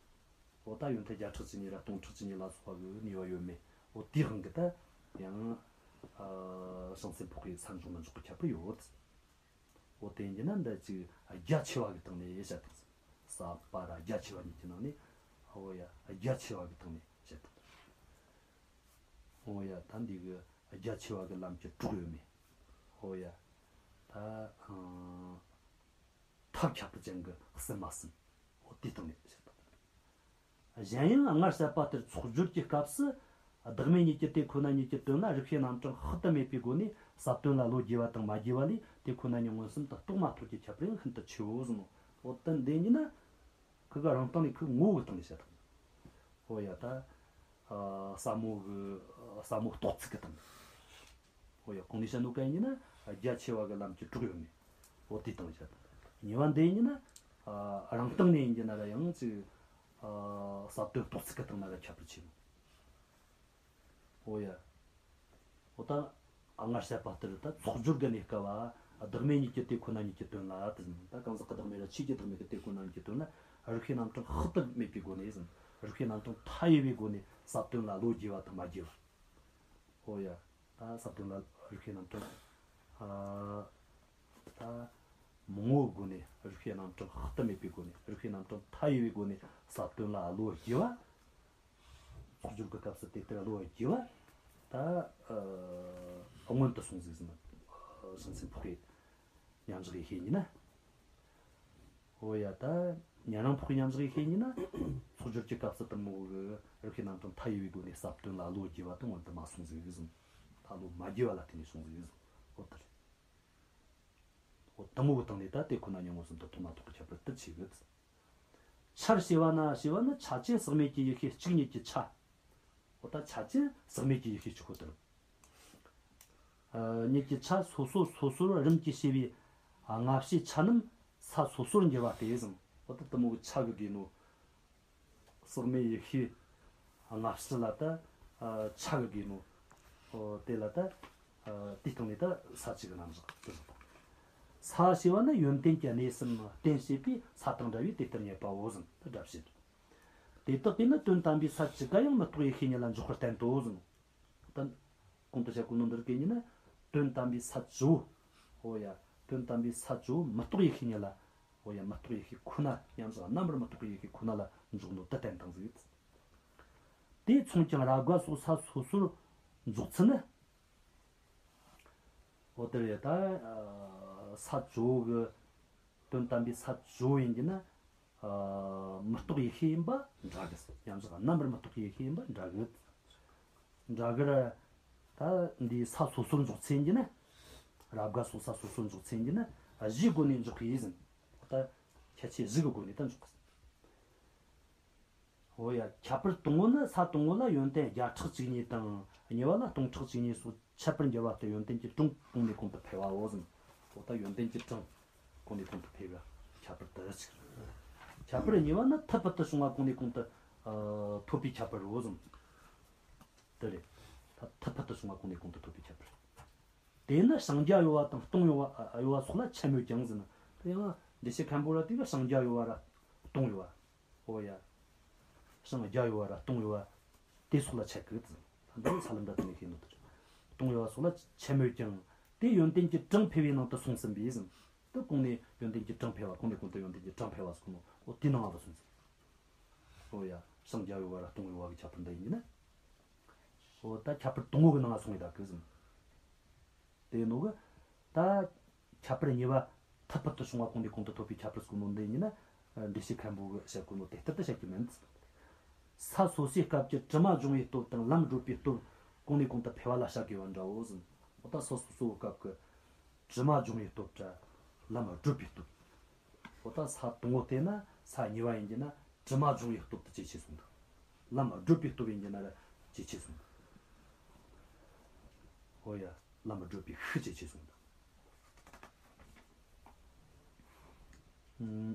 འོ་ད་ཡོན་ཏན་བརྒྱ་ཕྲག་བཅུ་གཉིས་ར་སྟོང་ཕྲག་བཅུ་གཉིས་ལ་སོགས་པ་གི་ནུས་པ་ཡོད་མེད་འོ་དེའི་དབང་གིས་ད་ཡང་ཨ་བྱང་སེམས་འཕགས་པའི་སར་འཇོག་མི་འཇོག་གི་ཁྱད་པར་ཡོད། འོ་དེ་ཡིན་གྱི་ན་འདི་ཅིག་རྒྱ་ཆེ་བ་གི་སྟེང་ནས་བཤད་དང་། ཟབ་པ་ར་རྒྱ་ཆེ་བ་གཉིས་ཀྱི་ནང་ནས་འོ་ཡ་རྒྱ་ཆེ་བ་གི་སྟེང་ནས་བཤད་དང་། འོ་ཡ་ད་འདི་གི་རྒྱ་ཆེ་བ་གི་ལམ་གྱི་གྲོགས་ཡོད་མེད། འོ་ཡ་ད་ཨང་། ཐབས་ཁྱད་པར་ཅན་གྱི་གསུམ་མ་གསུམ། འོ་དེ་སྟེང་ནས་བཤད་པ། གཞན་ཡང་སྔར་བཤད་པ་ལྟར་ཚོགས་སྦྱོར་གྱི་སྐབས་སུ། བདག་མེད་གཉིས་ཀྱི་དེ་ཁོ་ན་ཉིད་ཀྱི་དོན་ལ་རིགས་པའི་རྣམ་གྲངས་དཔག་ཏུ་མེད་པའི་སྒོ་ནས་ཟབ་དོན་ལ་བློ་རྒྱས་པ་དང་མ་རྒྱས་པ་ལས་དེ་ཁོ་ན་ཉིད་མངོན་སུམ་དུ་རྟོགས་མ་ཐུབ་ཀྱི་ཁྱད་པར་ཡང་ཤིན་ཏུ་ཆེའོ་གསུངས་ནོ། འོ་དོན་འདི་ཉིད་ནི། ཁོ་གི་རང་སྟེང་ནས་ཁོའི་ངོ་བོ་གི་སྟེང་ནས་བཤད་དང་། འོ་ཡ་ད། ཨ་ཟབ་མོ་གི་ཟབ་མོ་རྟོགས་ཚུལ་གི་སྟེང་། འོ་ཡ་གོང་ནས་བཤད་ནོ་གན་ཡིན་ན་རྒྱ་ཆེ་བ་གི་ལམ་གྱི་གྲོགས་ཡོད་མེད། འོ་དེའི་སྟེང་བཤད་དང་། གཉིས་པ་འདི་ཡིན་ན། ཨ་རང་སྟེང་ནས་ཡིན་གྱི་ན་ར་ཡང་ཅིག་ཨ་ཟབ་དོན་རྟོགས་ཚུལ་གི་སྟེང་ན་ར་ཁྱད་པར་ཆེ་ནོ། འོ་ཡ། འོ་ད། ཨ་སྔར་བཤད་པ་ལྟར་ད་ཚོགས་སྦྱོར་གི་གནས་སྐབས་བ། བདག་མེད་གཉིས་ཀྱི་དེ་ཁོ་ན་ཉིད་ཀྱི་དོན་ལ་དེ་ད་གང་ཟག་གི་བདག་མེད་ར་ཆོས་ཀྱི་བདག་མེད་ཀྱི་དེ་ཁོ་ན་ཉིད་ཀྱི་དོན་ལ། རིགས་པའི་རྣམ་གྲངས་དཔག་ཏུ་མེད་པའི་སྒོ་ནས་ཟེར། རིགས་པའི་རྣམ་གྲངས་མཐའ་ཡས་པའི་སྒོ་ནས་ཟབ་དོན་ལ་བློ་རྒྱས་པ་དང་མ་རྒྱས་པ། འོ་ཡ། ད་ཟབ་དོན་ལ་རིགས་པའི་རྣམ་གྲངས། ཨ། ད། མང་བོའི་སྒོ་ནས་རིགས་པའི་རྣམ་གྲངས་དཔག་ཏུ་མེད་པའི་སྒོ་ནས་རིགས་པའི་རྣམ་གྲངས་མཐའ་ཡས་པའི་སྒོ་ནས་ཟབ་དོན་ལ་བློ་རྒྱས་པ། ཚོགས་སྦྱོར་གྱི་སྐབས་སུ་དེ་ལྟར་བློ་རྒྱས་པ། ད་ཨ་སྔོན་དུ་སོང་ཟིག་ཟིན། བྱང་སེམས་འཕགས་པའི་མཉམ་བཞག་ཡེ་ཤེས་ཉིད་ན། འོ་ཡ་ད་ཉན་རང་འཕགས་པའི་མཉམ་བཞག་ཡེ་ཤེས་ཉིད་ན། ཚོགས་སྦྱོར་གྱི་སྐབས་སུ་དེ་མོ་གི་རིགས་པའི་རྣམ་གྲངས་མཐའ་ཡས་པའི་སྒོ་ནས་ཟབ་དོན་ལ་བློ་རྒྱས་པ་དེ་སྔོན་དུ་མ་སོང་ཟིག་ཟིན། ད་བློ་མ་རྒྱས་པ་ལ་བརྟེན་ནས་སོང་ཟིག་ཟིན། འོ་ད་རེད། འོ་དེ་མོ་གི་སྟེང་ནས་ད་དེ་ཁོ་ན་ཉིད་མངོན་སུམ་དུ་རྟོགས་མ་ཐུབ་པའི་ཁྱད་པར་དེ་ཆེ་གི། འཆར་ཞེས་པ་ན་ཞེས་པ་ནི་ཆ་ཅན་ཟག་མེད་ཀྱི་ཡེ་ཤེས་གཅིག་ཉིད་ཀྱི་ཆ། འོ་ད་ཆ་ཅན་ཟག་མེད་ཀྱི་ཡེ་ཤེས་གཅིག་པོ་དེ་རེད། ཨ་ཉིད་ཀྱི་ཆ་སོ་སོ་སོ་སོར་རིམ་གྱིས་ཕྱེ་བའི་སྔ་ཕྱིའི་ཆ་རྣམས་ས་སོ་སོར་འགྱུར་བ་སྟེ་ཟེར། འོ་ད་དེ་མོ་གི་ཆ་གི་དགོས་ནོ། ཟག་མེད་ཡེ་ཤེས་སྔ་ཕྱི་ལ་ད་ཨ་ཆ་གི་དགོས་ནོ། འོ་དེ་ལ་ད་ཨ་དེའི་སྟེང་ནས་ད་ས་གཅིག་གི་རྣམ་གཞག་དེ་རེད། ས་ཞེས་པ་ནི་ཡོན་ཏན་གྱི་གནས་གསུམ་རྟེན་བྱེད་པའི་ས་དང་འདྲ་བས་དེ་ལྟར་རྙེད་པའོ་ཟེར་ད་སྒྲ་བཤད། དེ་དག་གིས་ནི་དོན་དམ་པའི་ས་གཅིག་ག་ཡང་མི་རྟོགས་ཡེ་ཤེས་ཉིད་ལ་འཇོག་པར་བསྟན་ཏོ་ཟེར་ནོ། ད་གོང་དུ་བཤད་གོ་ནོ་འདིར་གན་ཡིན་ན། དོན་དམ་པའི་ས་བཅུ་བོ། འོ་ཡ། དོན་དམ་པའི་ས་བཅུ་བོ་མི་རྟོགས་ཡེ་ཤེས་ཉིད་ལ། འོ་ཡ། མི་རྟོགས་ཡེ་ཤེས་ཁོ་ན་མཉམ་བཞག་རྣམ་པར་མི་རྟོགས་པའི་ཡེ་ཤེས་ཁོ་ན་ལ་འཇོག་ནོ་དེ་བསྟན་བཏང་ཟིག། དེས་མཚུངས་ཀྱང་རབ་དགའ་སོགས་ས་སོ་སོར་འཇོག་ཚུལ་ནི། འོ་དེར་ཡ་ད་ས་བཅུ་བོ་གི། དོན་དམ་པའི་ས་བཅུ་བོ་ཡིན་གྱི་ན། ཨ་མི་རྟོགས་ཡེ་ཤེས་ཡིན་པ་འདྲ་གི། མཉམ་བཞག་རྣམ་པར་མི་རྟོགས་ཡེ་ཤེས་ཡིན་པ་འདྲ་གི། འདྲ་གི་ར། ད་འདིའི་ས་སོ་སོར་འཇོག་ཚུལ་ཡིན་གྱི་ན། རབ་དགའ་སོགས་ས་སོ་སོར་འཇོག་ཚུལ་ཡིན་གྱི་ན་གཞིའི་སྒོ་ནས་འཇོག་གི་ཡིན་ཟེར། ད་ ཁྱད་ཆོས་བཞི་གི་སྒོ་ནས་ད་འཇོག་གི། འོ་ཡ། ཁྱད་པར་དང་པོ་ནི། ས་དང་པོ་ལ་ཡོན་ཏན་བརྒྱ་ཕྲག་བཅུ་གཉིས་དང་། གཉིས་པ་ལ་སྟོང་ཕྲག་བཅུ་གཉིས་སོགས་ཁྱད་པར་འགྱུར་བ་ལྟར་ཡོན་ཏན་གྱི་གྲངས་གོང་ནས་གོང་དུ་འཕེལ་བའོ་ཟེར། འོ་ད་ཡོན་ཏན་གྱི་གྲངས་གོང་ནས་གོང་དུ་འཕེལ་བའི་ཁྱད་པར་དེ་གཅིག། ཁྱད་པར་གཉིས་པ་ནི། ཐུབ་པ་དུ་བྱུང་བ་གོང་ནས་གོང་དུ་ཨ་ཐོབ་པའི་ཁྱད་པར་རོ་ཟེར། དེ་རེད། ད་ཐུབ་པ་དུ་བྱུང་བ་གོང་ནས་གོང་དུ་ཐོབ་པའི་ཁྱད་པར། དེ་ནི་སངས་རྒྱས་གཡོ་བ་དང་སྟོང་གཡོ་བ་ཨ་གཡོ་བ་སོགས་ལ་ཆ་མོད་ཀྱང་ཟེར་ན། དེ་ཡང་འགྲེལ་བཤད་མཁན་པོ་ར་དེ་ག་སངས་རྒྱས་གཡོ་བ་ར་སྟོང་གཡོ་བ། འོ་ཡ། སངས་རྒྱས་གཡོ་བ་ར་སྟོང་གཡོ་བ་དེ་སོགས་ལ་ཆ་གི་ཟེར། ད་འདི་ས་ལམ་འདྲ་དེ་ནས་ཤེས་ནོ་དེ་རེད། སྟོང་གཡོ་བ་སོགས་ལ་ཆ་མོད་ཀྱང་། དེ་ཡོན་ཏན་གྱི་གྲངས་འཕེལ་བའི་ནང་དུ་སོང་ཟིན་པས་ཟེར། དེ་གོང་ནས་ཡོན་ཏན་གྱི་གྲངས་འཕེལ་བ། གོང་ནས་གོང་དུ་ཡོན་ཏན་གྱི་གྲངས་འཕེལ་བ་སོགས་ནོ། འོ་དེའི་ནང་ལ་སོང་ཟིན། འོ་ཡ། སངས་རྒྱས་གཡོ་བ་ར་སྟོང་གཡོ་བ་གི་ཁྱད་པར་འདི་ཡིན་ན། འོ་ད་ཁྱད་པར་དང་པོ་གི་ནང་ལ་སོང་ཡོད་ད་གི་ཟེར། དེ་ནོ་གི། ད་ཁྱད་པར་གཉིས་པ། ཐུབ་པ་དུ་བྱུང་བ་གོང་ནས་གོང་དུ་ཐོབ་པའི་ཁྱད་པར་སོགས་ནོ་འདི་ཡིན་ན། འགྲེལ་བཤད་མཁན་པོ་གི་བཤད་གོ་ནོ་དེ་ལྟར་དུ་བཤད་ཀྱི་མིན། ས་སོ་སོའི་སྐབས་ཀྱི་གྲིབ་མ་སྦྱོང་བའི་སྟོབས་དང་ལམ་བགྲོད་པའི་སྟོབས་གོང་ནས་གོང་དུ་འཕེལ་བ་ལ་བྱ་དགོས་པ་འདྲའོ་ཟེར། འོ་ད་སོ་སོ་སོའི་སྐབས་ཀྱི་གྲིབ་མ་སྦྱོང་བའི་སྟོབས་དྲ་ལམ་བགྲོད་པའི་སྟོབས། འོ་ད་ས་དང་པོ་དེ་ན་ས་གཉིས་པ་ཡིན་གྱི་ན། གྲིབ་མ་སྦྱོང་བའི་སྟོབས་དེ་ཇེ་ཆེ་སོང་འདུག། ལམ་བགྲོད་པའི་སྟོབས་ཡིན་གྱི་ན་ར་ཇེ་ཆེ་སོང་འདུག། འོ་ཡ། ལམ་བགྲོད་པའི་ཤུགས་ཇེ་ཆེ་སོང་འདུག། ཨུམ།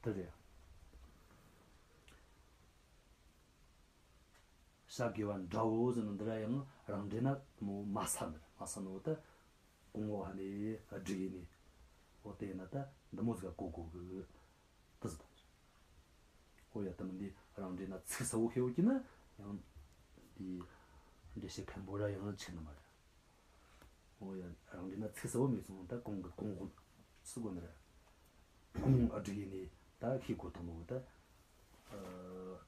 དེ་རེད། བྱ་དགོས་པ་འདྲའོ་ཟེར་ནོ་འདི་ར་ཡང་རང་འགྲེལ་ན་མོ་མ་ས་ནི་རེད། མ་ས་ནི་འོ་ད་གོང་འོག་ཧ་ནས་སྒྲིག་ཡིན་ནི། འོ་དེ་ན་ད་འདི་མོ་ཟིག་གོ་དགོས་གི། དེ་ཟིག་དང་། འོ་ཡ། དེ་མིན་འདི་རང་འགྲེལ་ན་ཚིག་གསལ་བོ་ཤེས་ཡོད་ཀྱི་ན་ཡང་འདི་འགྲེལ་བཤད་མཁན་པོ་ར་ཡང་ཆིག་ནི་མ་རེད། འོ་ཡ། རང་འགྲེལ་ན་ཚིག་གསལ་བོ་མེད་སོང་ད་གོང་གི་གོང་གོང་ཚིག་གོ་ནི་རེད། གོང་ཨ་སྒྲིག་ཡིན་ནི་ད་ཤེས་གོ་དང་མོ་གི་ད། ཨ་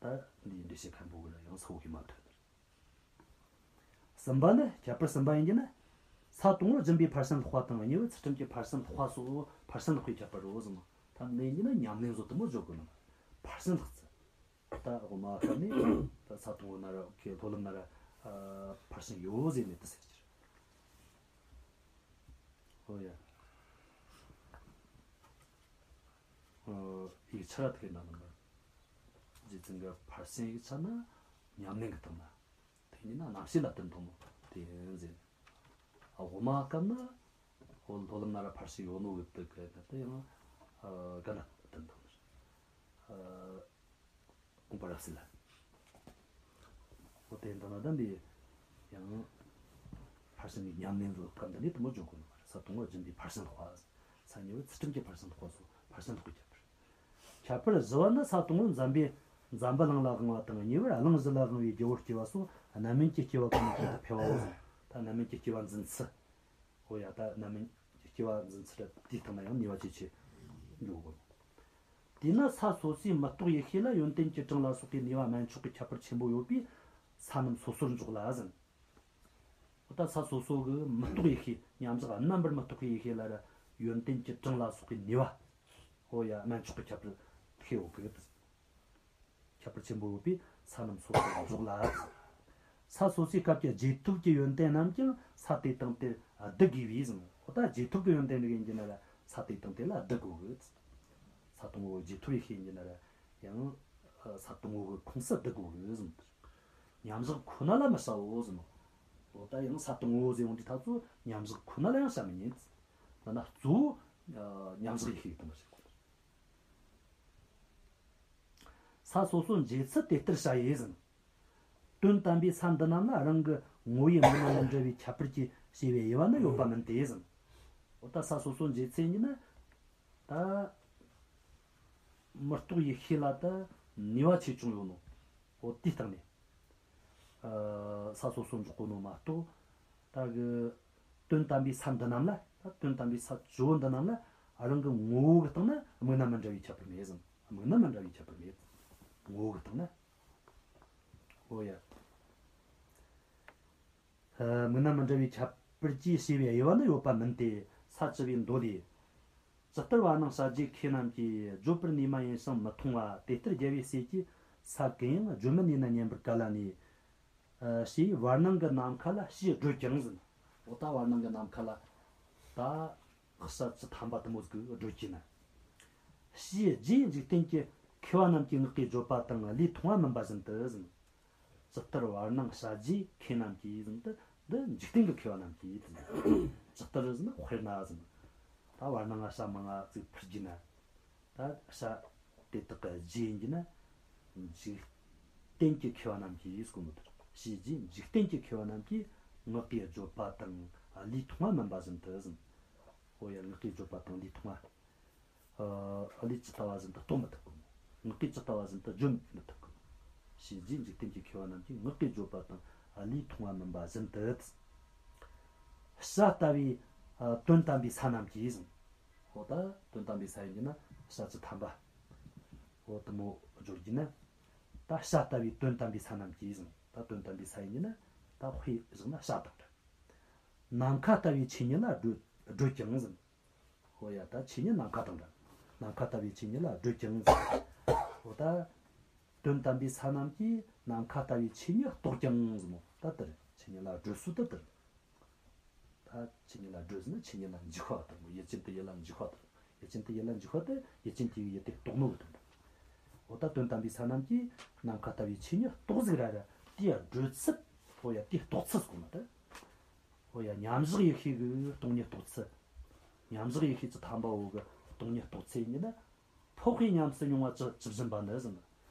ད་འདི་འགྲེལ་བཤད་མཁན་པོ་གི་ར་ཡང་གསལ་བོ་ཤེས་མ་ཐུབ་ནི་རེད། གསུམ་པ་ནི། ཁྱད་པར་གསུམ་པ་ཡིན་གྱི་ན། ས་དང་པོ་སྦྱིན་པའི་ཕར་ཕྱིན་ལྷག་པ་དང་། གཉིས་པ་ཚུལ་ཁྲིམས་ཀྱི་ཕར་ཕྱིན་ལྷག་པ་སོགས་ཕར་ཕྱིན་ལྷག་པའི་ཁྱད་པར་རོ་ཟེར་ནོ། ད་ནི་ཡིན་གྱི་ན་ཉམས་ལེན་བཟོ་དུ་མོ་བརྗོད་དགོས་ནོ། ཕར་ཕྱིན་ལྷག་ཚུལ། ད་འོ་མ་ཁ་ནས་ད་ས་དང་པོ་ན་ར་ཁའི་ལྷོ་ལམ་ན་ར་ཨ་ཕར་ཕྱིན་ཡོད་ཟེར་ནས་དེ་ཟེར་གྱི་རེད། ཨོ་ཡ། ཨ་ཡིག་ཆ་ར་དེ་གའི་ནང་ན་རྗེ་བཙུན་གྱི་ཕར་ཕྱིན་ཡིག་ཆ་ན་ཉམས་ལེན་གྱི་སྟེང་ན། དེ་ཉིད་ན་རྣམ་ཤེས་ལ་བསྟན་དང་མོ་དེ་ཡིན་ཟེར། ཨ་འོ་མ་སྐབས་ན་ལྷོ་ལྷོ་ལམ་ན་ར་ཕར་ཕྱིན་ཡོད་ནོ་གི་དེ་གའི་ན་དེ་ཡང་ཨ་ག་ལ་བསྟན་དང་མོ། ཨ་དགོངས་པ་རབ་གསལ་ལ། འོ་དེ་འདི་ན་ད་འདི་ཡང་ཕར་ཕྱིན་གྱི་ཉམས་ལེན་བཟོ་སྐབས་འདི་ནས་དུ་མོ་བརྗོད་དགོས་ནོ་མ་རེད། ས་དང་པོ་སྦྱིན་པའི་ཕར་ཕྱིན་ལྷག་པ། ས་གཉིས་པ་ཚུལ་ཁྲིམས་ཀྱི་ཕར་ཕྱིན་ལྷག་པ་སོགས་ཕར་ཕྱིན་ལྷག་པའི་ཁྱད་པར། ཁྱད་པར་བཞི་བ་ནི། ས་དང་པོ་འཛམ་པའི་འཛམ་བུ་གླིང་ལ་དབང་བ་དང་། གཉིས་པར་གླིང་བཞི་ལ་དབང་བའི་རྒྱལ་པོར་སྐྱེ་བ་སོགས་རྣམ་སྨིན་གྱི་སྐྱེ་བ་གང་ལ་གང་དུ་འཕེལ་བའོ་ཟེར། ད་རྣམ་སྨིན་གྱི་སྐྱེ་བ་འཛིན་ཚུལ། འོ་ཡ། ད་རྣམ་སྨིན་གྱི་སྐྱེ་བ་འཛིན་ཚུལ་དེའི་སྟེང་ན་ཡང་ནུས་པ་ཇེ་ཆེ་འགྲོ་གོ། དེས་ན་ས་སོ་སོའི་མི་རྟོག་ཡེ་ཤེས་ལ་ཡོན་ཏན་གྱི་གྲངས་ལ་སོགས་པའི་ནུས་པ་དམན་མཆོག་གི་ཁྱད་པར་ཆེན་པོ་ཡོད་པས་ས་རྣམས་སོ་སོར་འཇོག་ལ་ཟེར། འོ་ད་ས་སོ་སོ་གི་མི་རྟོག་ཡེ་ཤེས། མཉམ་བཞག་རྣམ་པར་མི་རྟོག་པའི་ཡེ་ཤེས་ལ་ར་ཡོན་ཏན་གྱི་གྲངས་ལ་སོགས་པའི་ནུས་པ། འོ་ཡ། དམན་མཆོག་གི་ཁྱད་པར་ཤེས་ཡོད་གི། ཁྱད་པར་ཆེན་པོ་ཡོད་པས་ས་རྣམས་སོ་སོར་འཇོག་ལ། ས་སོ་སོའི་སྐབས་ཀྱི་རྗེས་ཐོབ་ཀྱི་ཡོན་ཏན་རྣམས་ཀྱང་ས་དེ་དང་དེར་བསྡུ་དགོས་པས་ཟེར། འོ་ད་རྗེས་ཐོབ་ཀྱི་ཡོན་ཏན་རིགས་ཡིན་གྱི་ན་ར་ས་དེ་དང་དེ་ལ་བསྡུ་དགོས་གི། ས་དང་པོ་རྗེས་ཐོབ་ཡེ་ཤེས་ཡིན་གྱི་ན་ར་ཡང་ས་དང་པོ་གི་ཁོངས་སུ་བསྡུ་དགོས་གི་ཟེར། མཉམ་བཞག་ཁོ་ན་ལ་མི་བྱའོ་ཟེར། འོ་ད་ཡང་ས་དང་པོ་ཟེར་འོང་དུས་ད་ཚོ་མཉམ་བཞག་ཁོ་ན་ལ་ཡང་བྱ་མི་ཉན། འདི་ན་གཙོ་བོ་མཉམ་བཞག་ཡེ་ཤེས་ཀྱི་དང་པོ་ཟེར་གོ། ས་སོ་སོ་འབྱེད་ཚུལ་དེ་ལྟར་བྱ་ཡི་ཟེར། དོན་དམ་པའི་ས་འདི་རྣམས་ལ་རང་གི་ངོ་བོས་མིག་རྣམ་མི་འདྲ་བའི་ཁྱད་པར་གྱིས་ཕྱེ་བའི་དབྱེ་བ་ནི་ཡོད་པ་མིན་ཏེ་ཟེར། འོ་ད་ས་སོ་སོ་འབྱེད་ཚུལ་ཡིན་ན་ད་མི་རྟོག་ཡེ་ཤེས་ལ་ད་ནུས་པ་ཆེ་ཆུང་ཡོད་ནོ། འོ་དེའི་སྟེང་ནས་ཨ་ས་སོ་སོ་འཇོག་གོ་ནོ་མ་གཏོགས། ད་གི་དོན་དམ་པའི་ས་འདི་རྣམས་ལ། ད་དོན་དམ་པའི་ས་བཅུ་བོ་འདི་རྣམས་ལ་རང་གི་ངོ་བོ་གི་སྟེང་ན་མིག་རྣམ་མི་འདྲ་བའི་ཁྱད་པར་མེད་ཟེར། མིག་རྣམ་མི་འདྲ་བའི་ཁྱད་པར་མེད། ངོ་བོ་གི་སྟེང་ན། འོ་ཡ། ཨ་མིག་རྣམ་མི་འདྲ་བའི་ཁྱད་པར་གྱིས་ཕྱེ་བའི་དབྱེ་བ་ནི་ཡོད་པ་མིན་ཏེ། ས་བཅུ་པའི་མདོ་ལས། ཇི་ལྟར་བར་སྣང་བྱ་རྒྱུད་མཁས་རྣམས་ཀྱིས། བརྗོད་པར་ནུས་མ་ཡིན་ཞིང་མི་མཐོང་བ། དེ་ལྟར་རྒྱལ་བའི་སྲས་ཀྱིས། ས་ཀུན་ཡང་བརྗོད་མི་ནུས་ན་མཉན་པར་ག་ལ་ནུས། ཨ་ཞེས་བར་སྣང་གི་ནམ་མཁའ་ལ་ཞེས་བགྲོད་ཀྱང་ཟེར། འོ་ད་བར་སྣང་གི་ནམ་མཁའ་ལ་ད་ས་བཅུ་ཐམ་པ་དེ་མོ་ཟིག་གི་བགྲོད་ཀྱིན་ན། ཞེས་རྗེའི་འཇིག་རྟེན་གྱི་མཁས་པ་རྣམས་ཀྱིས་ངག་གིས་བརྗོད་པ་དང་བློས་ཐོངས་པ་མིན་པ་བཞིན་དུ་ཟེར། ཇི་ལྟར་བར་སྣང་བྱ་རྗེ་མཁས་རྣམས་ཀྱིས་ཟེར། འདི་འཇིག་རྟེན་གྱི་མཁས་པ་རྣམས་ཀྱིས་ཟེར། ཇི་ལྟར་ཟེར་ན་དཔེར་ན་ཟེར། ད་བར་སྣང་ང་བྱ་མང་ང་ཅིག་ཕུར་གྱི་ན། ད་བྱ་དེ་དག་གི་རྗེས་ཡིན་གྱི་ན། འཇིག་རྟེན་གྱི་མཁས་པ་རྣམས་ཀྱིས་ཟེར་གོ་ནོ་དེ་རེད། ཞེས་རྗེ་འཇིག་རྟེན་གྱི་མཁས་པ་རྣམས་ཀྱིས་ངག་གིས་བརྗོད་པ་དང་བློས་ཐོངས་པ་མིན་པ་བཞིན་དུ་ཟེར། འོ་ཡ། ངག་གིས་བརྗོད་པ་དང་བློས་ཐོངས་པ། ཨ་ལས་ཇི་ལྟ་བ་བཞིན་དུ་རྟོགས་མི་ཐུབ་གོ། ངག་གིས་ཇི་ལྟ་བ་བཞིན་དུ་བརྗོད་མི་ཐུབ་གོ། ཞེས་རྗེ་འཇིག་རྟེན་གྱི་མཁས་པ་རྣམས་ཀྱིས་ངག་གིས་བརྗོད་པ་དང་བློས་ཐོངས་པ་མིན་པ་བཞིན་དུ། བྱ་ལྟ་བུའི་ཨ་དོན་དམ་པའི་ས་རྣམས་ཀྱིས་ཟེར། འོ་ད་དོན་དམ་པའི་ས་ཡིན་གྱི་ན་བྱ་ཚིག་དམ་པ། འོ་དེ་མོ་སྦྱོར་གྱི་ན། ད་བྱ་ལྟ་བུའི་དོན་དམ་པའི་ས་རྣམས་ཀྱིས་ཟེར། ད་དོན་དམ་པའི་ས་ཡིན་གྱི་ན་ད་དཔེ་བཞག་ན་བྱ་དང་འདྲ། ནམ་མཁའ་ལྟ་བུའི་ཆོས་ཉིད་ལ་བགྲོད་བགྲོད་ཀྱང་ཟེར། འོ་ཡ། ད་ཆོས་ཉིད་ནམ་མཁའ་དང་འདྲ། ནམ་མཁའ་ལྟ་བུའི་ཆོས་ཉིད་ལ་བགྲོད་ཀྱང་ཟེར། འོ་ད་དོན་དམ་པའི་ས་རྣམས་ཀྱིས་ནམ་མཁའ་ལྟ་བུའི་ཆོས་ཉིད་རྟོགས་ཀྱང་ཟེར་མོ། ད་དེ་རེད། ཆོས་ཉིད་ལ་བགྲོད་སྲོལ་དེ་དེ་རེད། ད་ཆོས་ཉིད་ལ་བགྲོད་ཟེར་ན་ཆོས་ཉིད་ལ་འཇུག་པ་དང་། ཡུལ་ཅན་དེ་ཡུལ་ལ་འཇུག་པ་དང་། ཡུལ་ཅན་དེ་ཡུལ་ལ་འཇུག་པ་དེ་ཡུལ་ཅན་དེ་ཡི་ཡུལ་དེ་རྟོགས་ནོ་གི་དོན་དང་། འོ་ད་དོན་དམ་པའི་ས་རྣམས་ཀྱིས་ནམ་མཁའ་ལྟ་བུའི་ཆོས་ཉིད་རྟོགས་ཟིག་ར་ར། དེའི་བགྲོད་ཚུལ། འོ་ཡ། དེའི་རྟོགས་ཚུལ་ཟེར་གོ་ནོ་ད། འོ་ཡ། མཉམ་བཞག་ཡེ་ཤེས་ཀྱི་སྟོང་ཉིད་རྟོགས་ཚུལ། མཉམ་བཞག་ཡེ་ཤེས་ཀྱི་དམ་པ་བོ་གི་སྟོང་ཉིད་རྟོགས་ཚུལ་ཡིན་ན། འཕགས་པའི་ཉམས་སུ་མྱོང་བ་ཇི་ཇི་བཞིན་པ་ནི་ཟེར་ན།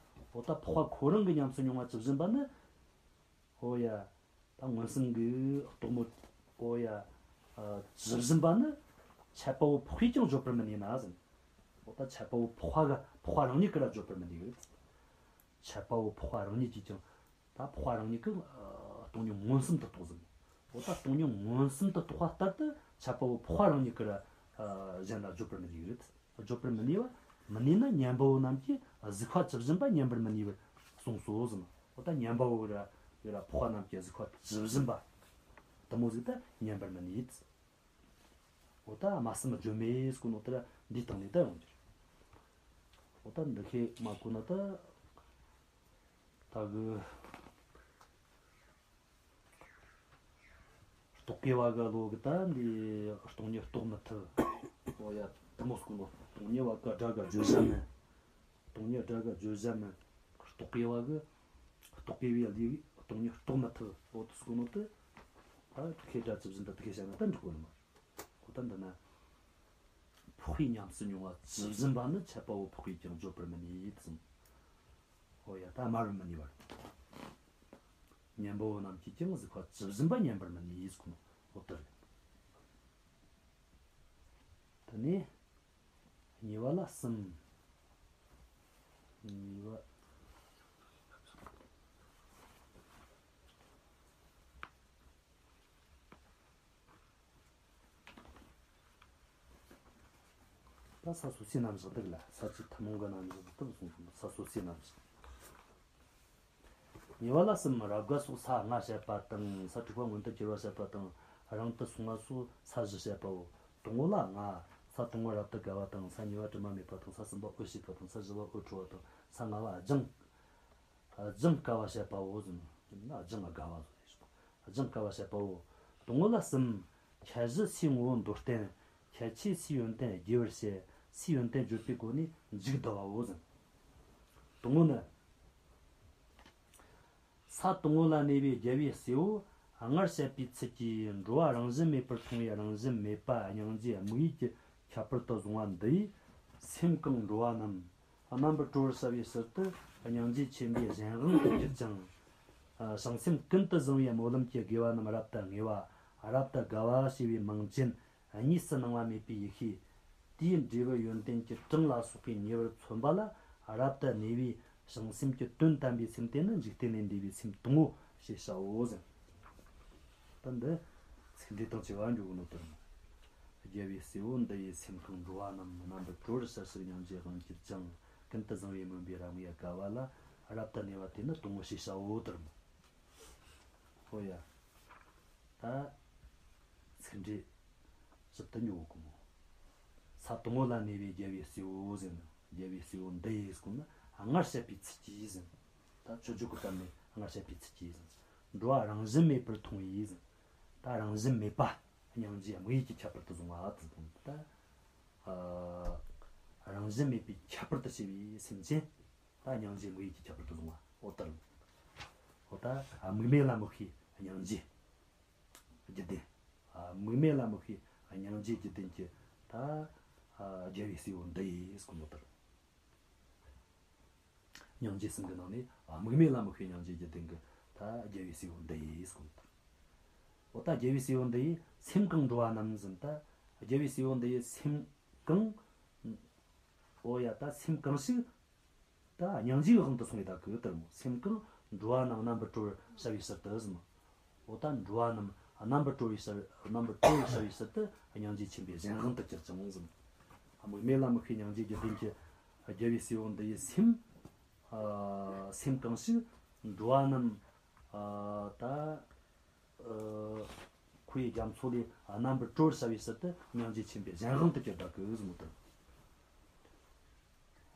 འོ་ད་འཕགས་པ་ཁོ་རང་གི་ཉམས་སུ་མྱོང་བ་ཇི་བཞིན་པ་ནི། འོ་ཡ། ད་མངོན་སུམ་གྱི་རྟོགས་མོ། འོ་ཡ། ཨ་ཇི་བཞིན་པ་ནི། འཆད་པ་བོ་འཕགས་པས་ཀྱང་བརྗོད་པར་མི་ནུས་ན་ཟེར། འོ་ད་འཆད་པ་བོ་འཕགས་པ་གི་འཕགས་པ་རང་ཉིད་ཀྱིས་ར་བརྗོད་པར་མི་ནུས་གི། འཆད་པ་བོ་འཕགས་པ་རང་ཉིད་ཀྱིས་ཀྱང་། ད་འཕགས་པ་རང་ཉིད་ཀྱིས་ཨ་སྟོང་ཉིད་མངོན་སུམ་དུ་རྟོགས་ཟིན། འོ་ད་སྟོང་ཉིད་མངོན་སུམ་དུ་རྟོགས་པ་ལྟར་དུ་འཆད་པ་བོ་འཕགས་པ་རང་ཉིད་ཀྱིས་ར་ཨ་གཞན་ལ་བརྗོད་པར་མི་ནུས་གི། བརྗོད་པར་མི་ནུས་པ། མི་ནུས་ན་མཉན་པ་བོ་རྣམས་ཀྱིས་གཟིགས་པ་ཇི་བཞིན་པ་མཉན་པར་མི་ནུས་པར་གསུངས་སོ་ཟེར། འོ་ད་མཉན་པ་བོ་ར་ཡོད་ར་འཕགས་པ་རྣམས་ཀྱིས་གཟིགས་པ་ཇི་བཞིན་པ། དེ་མོ་ཟིག་ད་མཉན་པར་མི་ནུས། འོ་ད་སྨྲ་བསམ་བརྗོད་མེད་ཟེར་གོ་ནོ་དེ་ར་འདིའི་སྟེང་ནས་ད་ཡོང་རྒྱུ་རེད། འོ་ད་འདི་ཁེ་མ་གོ་ན་ད། ད་གི། རྟོག་གེ་བ་གི་བློ་གིས་ད་འདི་སྟོང་ཉིད་རྟོགས་མི་ཐུབ། འོ་ཡ། དེ་མོ་ཟེར་གོ་ནོ། སྟོང་ཉིད་བ་གི་སྒྲ་གི་བརྗོད་བྱ་མིན། སྟོང་ཉིད་སྒྲ་གི་བརྗོད་བྱ་མིན། རྟོག་གེ་བ་གི། རྟོག་གེ་བའི་བློ་གིས་སྟོང་ཉིད་རྟོགས་མི་ཐུབ། འོ་དེ་ཟེར་གོ་ནོ་དེ། ད་དེ་ཁེ་སྒྲ་ཇི་བཞིན་དུ་དེ་ཁེ་བྱ་ན་ད་འགྲིག་གོ་ནི་མ་རེད། འོ་ད་འདི་ན། འཕགས་པའི་ཉམས་སུ་མྱོང་བ་ཇི་བཞིན་པ་ནི་འཆད་པ་བོ་འཕགས་པས་ཀྱང་བརྗོད་པར་མི་ནུས་གསུངས། འོ་ཡ། ད་སྨྲ་བར་མི་ནུས་པ་རེད། མཉན་པ་བོ་རྣམས་ཀྱིས་ཀྱང་གཟིགས་པ་ཇི་བཞིན་པ་མཉན་པར་མི་ནུས་གསུངས། འོ་དེ་རེད། དེ་ནས་གཉིས་པ་ལ་གསུམ། གཉིས་པ། ད་ས་སོ་སོའི་རྣམ་གཞག་འདུག་ལ། ས་བཅུ་ཐུན་མོང་གི་རྣམ་གཞག་འདུག་གསུངས་སོང་། ས་སོ་སོའི་རྣམ་གཞག། གཉིས་པ་ལ་གསུམ། རབ་དགའ་སོགས་ས་ལྔ་བཤད་པ་དང་། ས་དྲུག་པ་མངོན་དུ་གྱུར་པ་བཤད་པ་དང་། རིང་དུ་སོང་བ་སོགས་ས་བཞི་བཤད་པའོ། དང་པོ་ལ་ལྔ། ས་དང་པོ་རབ་ཏུ་དགའ་བ་དང་། ས་གཉིས་པ་དྲི་མ་མེད་པ་དང་། ས་གསུམ་པ་འོད་ཞེས་པ་དང་། ས་བཞི་པ་འོད་འཕྲོ་བ་དང་། ས་ལྔ་པ་ལྗང་། ལྗང་དཀའ་བ་བཤད་པའོ་ཟེར། ན་ལྗང་དགའ་བ་ཟེར། ལྗང་དཀའ་བ་བཤད་པའོ། དང་པོ་ལ་གསུམ། ཁྱད་གཞི་སའི་ངོ་བོ་མདོར་བསྟན། ཁྱད་ཆོས་སའི་ཡོན་ཏན་རྒྱས་པར་བཤད། སའི་ཡོན་ཏན་བརྗོད་པའི་སྒོ་ནས་མཇུག་བསྡུ་བའོ་ཟེར། དང་པོ་ནི། ས་དང་པོ་ལ་གནས་པའི་རྒྱལ་བའི་སྲས་པོ་སྔར་བཤད་པའི་ཚུལ་གྱིས་འགྲོ་བ་རང་བཞིན་མེད་པར་མཐོང་བའི་རང་བཞིན་མེད་པ་སྙིང་རྗེའི་དམིགས་ཡུལ་གྱི་ཁྱད་པར་དུ་བཟུང་བ་འདི་ཡིས་སེམས་གང་འགྲོ་བ་རྣམས། རྣམ་པར་གྲོལ་བར་བྱ་བའི་ཕྱིར་དུ་སྙིང་རྗེ་ཆེན་པོའི་གཞན་དབང་དུ་གྱུར་ཅིང་། བྱང་སེམས་ཀུན་ཏུ་བཟང་བའི་སྨོན་ལམ་གྱི་དགེ་བ་རྣམས་རབ་ཏུ་ངེས་པ། རབ་ཏུ་དགའ་བ་ཞེས་པའི་མིང་ཅན་གཉིས་སུ་སྣང་བ་མེད་པའི་ཡེ་ཤེས། དེའི་འབྲས་བུ་ཡོན་ཏན་གྱི་གྲངས་ལ་སོགས་པའི་ཉེ་བར་མཚོན་པ་ལ་རབ་ཏུ་གནས་པའི་བྱང་སེམས་ཀྱི་དོན་དམ་པའི་སེམས་དེ་ནི་འཇིག་རྟེན་ལས་འདས་པའི་སེམས་དང་པོ་ཞེས་བྱའོ་ཟེར། ད་འདི་ཚིག་འགྲེལ་དང་བཅས་པ་འཇོག་གི་ནོ་དེ་རེད། རྒྱལ་བའི་སྲས་པོ་འདི་ཡིས་སེམས་གང་འགྲོ་བ་རྣམས་རྣམ་པར་གྲོལ་བར་བྱ་ཕྱིར་སྙིང་རྗེའི་དབང་གྱུར་ཅིང་། ཀུན་ཏུ་བཟང་བའི་སྨོན་པའི་རབ་ངེས་དགའ་བ་ལ་རབ་ཏུ་གནས་པ་དེ་ནི་དང་པོ་ཞེས་བྱའོ་དེ་རེད། ཧོ་ཡ། ད་ཚིག་འགྲེལ་ཞིབ་ཏུ་ཉོ་གོ་མོ། ས་དང་པོ་ལ་གནས་པའི་རྒྱལ་བའི་སྲས་པོ་ཟེར་ན། རྒྱལ་བའི་སྲས་པོ་འདི་ཡིས་ཟེར་ན་སྔར་བཤད་པའི་ཚུལ་གྱིས་ཟེར། ད་མཆོད་བརྗོད་ཀྱི་སྐབས་ནས་སྔར་བཤད་པའི་ཚུལ་གྱིས་ཟེར། འགྲོ་བ་རང་བཞིན་མེད་པར་མཐོང་བའི་ཟེར། ད་རང་བཞིན་མེད་པ་སྙིང་རྗེ་དམིགས་ཡུལ་གྱི་ཁྱད་པར་དུ་བཟུང་བ་ཟེར། ད་ཨ་ རང་བཞིན་མེད་པའི་ཁྱད་པར་དུ་བྱས་པའི་སེམས་ཅན། ད་སྙིང་རྗེ་དམིགས་ཡུལ་གྱི་ཁྱད་པར་དུ་བཟུང་བ། འོ་ལྟར། འོ་ད་དམིགས་མེད་ལ་དམིགས་པའི་སྙིང་རྗེ་བརྒྱུད་ལྡན། དམིགས་མེད་ལ་དམིགས་པའི་སྙིང་རྗེ་བརྒྱུད་ལྡན་གྱི་ད་རྒྱལ་བའི་སྲས་པོ་འདི་ཡིས་གསུངས་པ་ལྟར། སྙིང་རྗེ་གསུམ་གྱི་ནང་ནས་དམིགས་མེད་ལ་དམིགས་པའི་སྙིང་རྗེ་བརྒྱུད་ལྡན་གྱི་ད་རྒྱལ་བའི་སྲས་པོ་འདི་ཡིས་གསུངས་པ་ལྟར། འོ་ད་རྒྱལ་བའི་སྲས་པོ་འདི་ཡིས་སེམས་གང་འགྲོ་བ་རྣམས་ཟིན། ད་རྒྱལ་བའི་སྲས་པོ་འདི་ཡིས་སེམས་གང་། འོ་ཡ། ད་སེམས་གང་ཞིག་ད་སྙིང་རྗེའི་དབང་དུ་སོང་བའི་ད་གི་ལྟར་མོ། སེམས་གང་འགྲོ་བ་རྣམས་རྣམ་པར་གྲོལ་བར་བྱ་བའི་ཕྱིར་དུ་ཟིན། འོ་ད་འགྲོ་བ་རྣམས་རྣམ་པར་གྲོལ་བའི་ཕྱིར། རྣམ་པར་གྲོལ་བར་བྱ་བའི་ཕྱིར་དུ་སྙིང་རྗེ་ཆེན་པོའི་གཞན་དབང་དུ་གྱུར་ཅིང་ཟིན། དམིགས་མེད་ལ་དམིགས་པའི་སྙིང་རྗེ་བརྒྱུད་ལྡན་གྱི་རྒྱལ་བའི་སྲས་པོ་འདི་ཡི་སེམས། ཨ། སེམས་གང་ཞིག་འགྲོ་བ་རྣམས། ཨ། ད། ཨ། ཁོ་ཡི་རྒྱ་མཚོ་ལས་རྣམ་པར་གྲོལ་བར་བྱ་བའི་ཕྱིར་དུ་སྙིང་རྗེ་ཆེན་པོའི་གཞན་དབང་དུ་གྱུར་པ་གི་གཟུགས་དང་།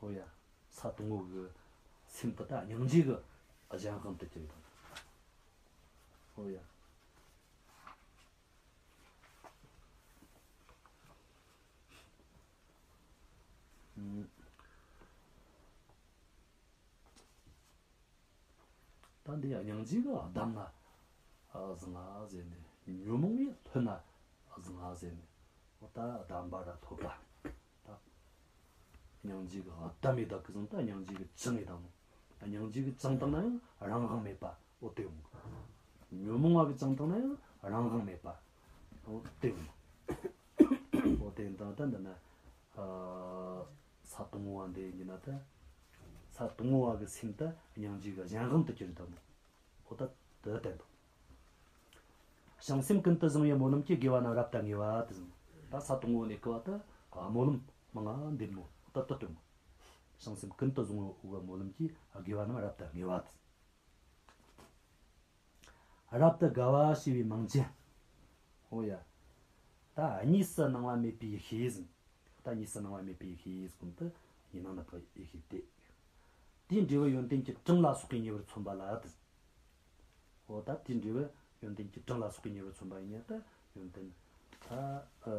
ཨོ་ཡ། ས་དང་པོ་གི་སེམས་དེ་དག་སྙིང་རྗེ་གི་གཞན་དབང་དུ་གྱུར་པ་དང་། ཨོ་ཡ། ཨུམ། ད་འདི་ཡང་སྙིང་རྗེ་གིས་བསྡམས་ན་བཟང་ང་ཟེར་ནས། ཉོན་མོངས་པས་ལྷོད་ན་བཟང་ང་ཟེར་ནས། འོ་ད་བསྡམས་པ་ར་ལྷོད་པ། ད་སྙིང་རྗེ་གིས་བསྡམས་ཡོད་ད་གི་བཟུང་། ད་སྙིང་རྗེ་གིས་བཅིངས་ཡོད་ད་མོ། སྙིང་རྗེ་གིས་བཅིངས་བཏང་ན་ཡང་རང་དབང་མེད་པ། འོ་དེ་ཡོང་། ཉོན་མོངས་པ་གིས་བཅིངས་བཏང་ན་ཡང་རང་དབང་མེད་པ། འོ་དེ་ཡོང་། འོ་དེ་ཡིན་ད་ད་འདི་ན། ཨ། ས་དང་པོ་བ་འདི་ཡིན་ན་ད། ས་དང་པོ་བ་གི་སེམས་ད་སྙིང་རྗེ་གི་གཞན་དབང་དུ་གྱུར་ད་མོ། འོ་ད་དེ་བསྟན་ཏོ། བྱང་སེམས་ཀུན་ཏུ་བཟང་བའི་སྨོན་ལམ་གྱིས་དགེ་བ་རྣམས་རབ་ཏུ་ངེས་པ་དེ་ཟིན། ད་ས་དང་པོ་ནས་གི་བ་ད་སྨོན་ལམ་མང་ང་འདེབས་མོ། ད་དེ་སྟོན་མོ། བྱང་སེམས་ཀུན་ཏུ་བཟང་བའི་སྨོན་ལམ་གྱིས་དགེ་བ་རྣམས་རབ་ཏུ་ངེས་པ་དེ། རབ་ཏུ་དགའ་བ་ཞེས་པའི་མིང་ཅན། འོ་ཡ། ད་གཉིས་སུ་སྣང་བ་མེད་པའི་ཡེ་ཤེས་ཟིན། ད་གཉིས་སུ་སྣང་བ་མེད་པའི་ཡེ་ཤེས་ཟིན་གོང་དུ་གཉིས་སྣང་མེད་པའི་ཡེ་ཤེས་ཏེ། དེའི་འབྲས་བུ་ཡོན་ཏན་གྱི་གྲངས་ལ་སོགས་པས་ཉེ་བར་མཚོན་པ་ལ་དེ། འོ་ད་དེའི་འབྲས་བུ་ཡོན་ཏན་གྱི་གྲངས་ལ་སོགས་པས་ཉེ་བར་མཚོན་པ་ཡིན་ན་ད་ཡོན་ཏན་ད་ཨ།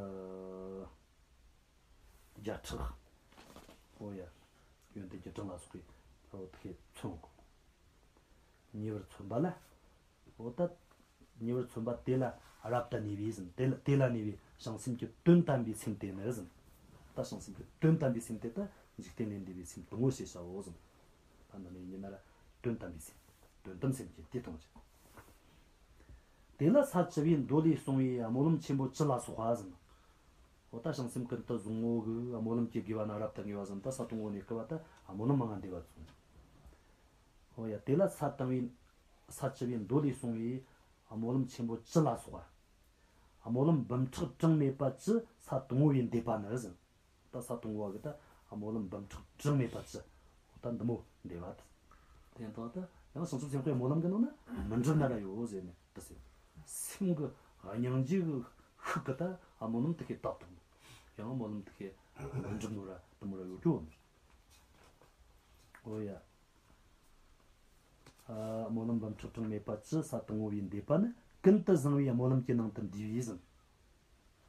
བརྒྱ་ཕྲག་འོ་ཡ། ཡོན་ཏན་གྱི་གྲངས་ལ་སོགས་པས་འོ་དེ་མཚོན་གོ། ཉེ་བར་མཚོན་པ་ལ། འོ་ད་ཉེ་བར་མཚོན་པ་དེ་ལ་རབ་ཏུ་གནས་པའི་ཟིན། དེ་ལ་དེ་ལ་གནས་པའི་བྱང་སེམས་ཀྱི་དོན་དམ་པའི་སེམས་དེ་ནི་ཟིན། ད་བྱང་སེམས་ཀྱི་དོན་དམ་པའི་སེམས་དེ་ད་འཇིག་རྟེན་ལས་འདས་པའི་སེམས་དང་པོ་ཞེས་བྱའོ་ཟིན། ད་འདི་ནས་ཡིན་ན་ར་དོན་དམ་པའི་སེམས། དོན་དམ་སེམས་ཀྱི་དེ་གཏོང་ཅིང་། དེ་ལ་ས་བཅུ་པའི་མདོ་ལས་གསུངས་པའི་སྨོན་ལམ་ཆེན་པོ་བཅུ་ལ་སོགས་པ་ཟིན། འོ་ད་བྱང་སེམས་ཀུན་ཏུ་བཟང་པོ་གི་སྨོན་ལམ་གྱི་དགེ་བ་རྣམས་རབ་ཏུ་ངེས་པ་ཟིན། ད་ས་དང་པོ་ནས་གི་བ་ད་སྨོན་ལམ་མང་ང་འདེབས་པ་ཚུལ། འོ་ཡ། དེ་ལ་ས་དང་པོའི་ས་བཅུ་པའི་མདོ་ལས་གསུངས་པའི་སྨོན་ལམ་ཆེན་པོ་བཅུ་ལ་སོགས་པ། སྨོན་ལམ་འབུམ་ཕྲག་གྲངས་མེད་པ་བཅུ་ས་དང་པོ་བས་འདེབས་པ་ནི་ཟིན། ད་ས་དང་པོ་བ་གི་ད་སྨོན་ལམ་འབུམ་ཕྲག་གྲངས་མེད་པ་བཅུ། འོ་ད་འདི་མོ་འདེབས་པ་དེ། དེ་ཡང་ད་ད་ཡང་བྱང་ཆུབ་སེམས་དཔའི་སྨོན་ལམ་གི་ནང་ན་མི་འགྲུབ་ན་ར་ཡོད་ཟེར་ནས་དེ་ཟེར། སེམས་གི་སྙིང་རྗེ་གི་ཤུགས་གི་ད་སྨོན་ལམ་དེ་ཁའི་བཏབ་དང་། ཡང་སྨོན་ལམ་དེ་ཁའི་མི་འགྲུབ་ནོ་ར་དེ་མོ་ར་ཡོད་རྒྱུ་ནི། འོ་ཡ། ཨ། སྨོན་ལམ་འབུམ་ཕྲག་གྲངས་མེད་པ་བཅུ་ས་དང་པོ་བས་འདེབས་པ་ནི་ཀུན་ཏུ་བཟང་བའི་སྨོན་ལམ་གྱི་ནང་དུ་འདུས་པས་ཟིན།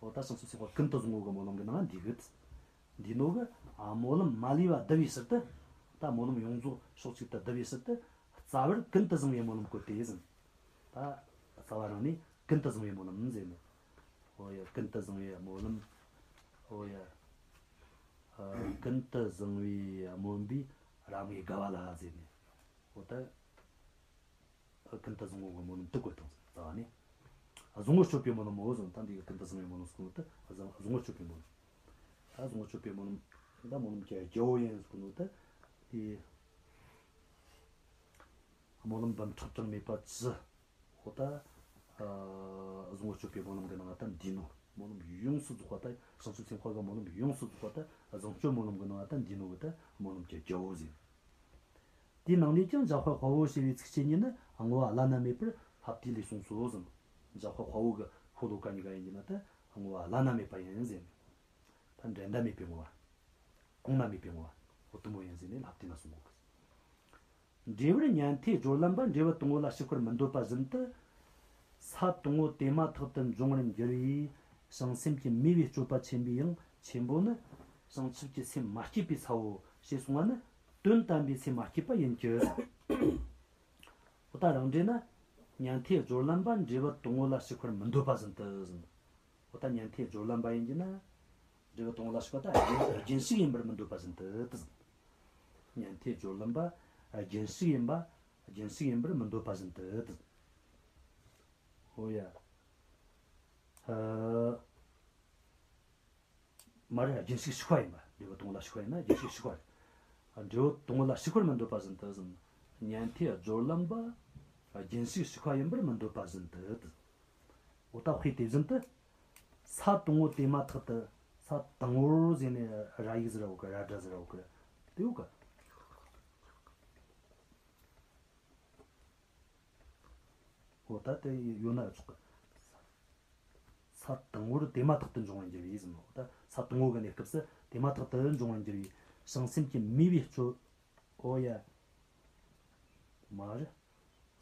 འོ་ད་བྱང་སེམས་སེམས་དཔའ་ཀུན་ཏུ་བཟང་པོ་གི་སྨོན་ལམ་གྱི་ནང་འདུས་གི། འདུས་ནོ་གི། ཨ། སྨོན་ལམ་མ་ལུས་པ་བསྡུ་བའི་ཕྱིར་དུ། ད་སྨོན་ལམ་ཡོངས་རྫོགས་ཕྱོགས་གཅིག་ཏུ་བསྡུ་བའི་ཕྱིར་དུ། རྩ་བར་ཀུན་ཏུ་བཟང་བའི་སྨོན་ལམ་བཀོད་དེ་ཟིན། ད་རྩ་བ་རང་ནས་ཀུན་ཏུ་བཟང་བའི་སྨོན་ལམ་ཟེར་ནས། འོ་ཡ། ཀུན་ཏུ་བཟང་བའི་སྨོན་ལམ། འོ་ཡ། ཨ། ཀུན་ཏུ་བཟང་བའི་སྨོན་པའི་རབ་དངོས་དགའ་བ་ལ་ཟེར་ནས། འོ་ད། ཀུན་ཏུ་བཟང་པོ་གི་སྨོན་ལམ་དེ་བཀོད་བཏང་ཟིན། རྩ་བ་ནས། བཟང་པོ་སྤྱོད་པའི་སྨོན་ལམ་མོ་ཟིན། ད་འདི་གི་ཀུན་ཏུ་བཟང་བའི་སྨོན་ལམ་ཟེར་གོ་ནོ་དེ་བཟང་བཟང་པོ་སྤྱོད་པའི་སྨོན་ལམ། ད་བཟང་པོ་སྤྱོད་པའི་སྨོན་ལམ། ད་སྨོན་ལམ་གྱི་རྒྱལ་པོ་ཡིན་ཟེར་གོ་ནོ་དེ། དེ་སྨོན་ལམ་འབུམ་ཕྲག་གྲངས་མེད་པ་བཅུ། འོ་ད། ཨ། བཟང་པོ་སྤྱོད་པའི་སྨོན་ལམ་གྱི་ནང་ད་འདུས་ནོ། སྨོན་ལམ་ཡོངས་སུ་རྫོགས་པ་ད་བྱང་ཆུབ་སེམས་དཔའ་གི་སྨོན་ལམ་ཡོངས་སུ་རྫོགས་པ་ད་བཟང་སྤྱོད་སྨོན་ལམ་གྱི་ནང་ད་འདུས་ནོ་གི་ད་སྨོན་ལམ་གྱི་རྒྱལ་པོ་ཟིན། དེའི་ནང་ནས་ཀྱང་འཇམ་དཔལ་དཔའ་བོ་ཞེས་པའི་ཚིགས་བཅད་གཉིས་ནི་བསྔོ་བ་བླ་ན་མེད་པར་ལྷ་བཏུས་ལས་གསུངས་སོ་ཟིན། འཇམ་དཔལ་དཔའ་བོ་གི་ཤོ་ལོ་ཀ་གཉིས་ཀ་ཡིན་གྱི་ན་ད་བསྔོ་བ་བླ་ན་མེད་པ་ཡིན་ཟེར་ནས། ད་འགྲན་ཟླ་མེད་པའི་བསྔོ་བ། གོང་ན་མེད་པའི་བསྔོ་བ། འོ་དེ་མོ་ཡིན་ཟེར་ནས་ལྷ་བཏུས་ན་གསུང་གོ་གི། འབྲས་བུར་ཉན་ཐོས་སྦྱོར་ལམ་པ་འབྲས་བུ་དང་པོ་ལ་ཞུགས་པར་མི་འདོད་པ་བཞིན་དུ། ས་དང་པོ་དེ་མ་ཐག་ཏུ་འབྱུང་བར་འགྱུར་བའི་བྱང་སེམས་ཀྱི་མོས་པའི་སྤྱོད་པ་ཆེན་པོའི་ཡང་ཆེན་པོ་ནི། བྱང་ཆུབ་ཀྱི་སེམས་མ་སྐྱེས་པའི་ཚ་བོ་ཞེས་གསུངས་པ་ནི་དོན་དམ་པའི་སེམས་མ་སྐྱེས་པ་ཡིན་གྱི། འོ་ད་རང་འགྲེལ་ན། ཉན་ཐོས་སྦྱོར་ལམ་པ་འབྲས་བུ་དང་པོ་ལ་ཞུགས་པར་མི་འདོད་པ་བཞིན་དུ་ཟེར། འོ་ད་ཉན་ཐོས་སྦྱོར་ལམ་པ་ཡིན་གྱི་ན། འབྲས་བུ་དང་པོ་ལ་ཞུགས་པ་ད་རྒྱུན་རྒྱུན་ཞུགས་ཡིན་པར་མི་འདོད་པ་བཞིན་དུ་ཟེར། ཉན་ཐོས་སྦྱོར་ལམ་པ་རྒྱུན་ཞུགས་ཡིན་པ་རྒྱུན་ཞུགས་ཡིན་པར་མི་འདོད་པ་བཞིན་དུ་ཟེར། འོ་ཡ། ཨ། མ་རེད། རྒྱུན་ཞུགས་ཞུགས་པ་ཡིན་པ། འབྲས་བུ་དང་པོ་ལ་ཞུགས་པ་ཡིན་ན་རྒྱུན་ཞུགས་ཞུགས་པ་རེད། འབྲས་བུ་དང་པོ་ལ་ཞུགས་པར་མི་འདོད་པ་བཞིན་དུ་ཟེར། ཉན་ཐོས་སྦྱོར་ལམ་པ་རྒྱུན་ཞུགས་ཞུགས་པ་ཡིན་པར་མི་འདོད་པ་བཞིན་དུ་ཟེར། འོ་ད་དཔེ་དེ་བཞིན་དུ། ས་དང་པོ་དེ་མ་ཐག་ཏུ། ས་དང་པོར་ཟེར་ནས་ར་ཡིག་ཟེར་ར་ཡོད་གི། ར་སྒྲ་ཟེར་ར་ཡོད་གི། དེ་ཡོད་གི། འོ་ད་དེ་ཡོད་ན་ཆོག་གི། ས་དང་པོར་དེ་མ་ཐག་ཏུ་འབྱུང་བར་འགྱུར་བའི་ཟེར་ནོ། ད་ས་དང་པོ་གི་གནས་སྐབས་སུ་དེ་མ་ཐག་ཏུ་འབྱུང་བར་འགྱུར་བའི་བྱང་སེམས་ཀྱི་མེས་པའི་སྤྱོད། འོ་ཡ། མ་རེད།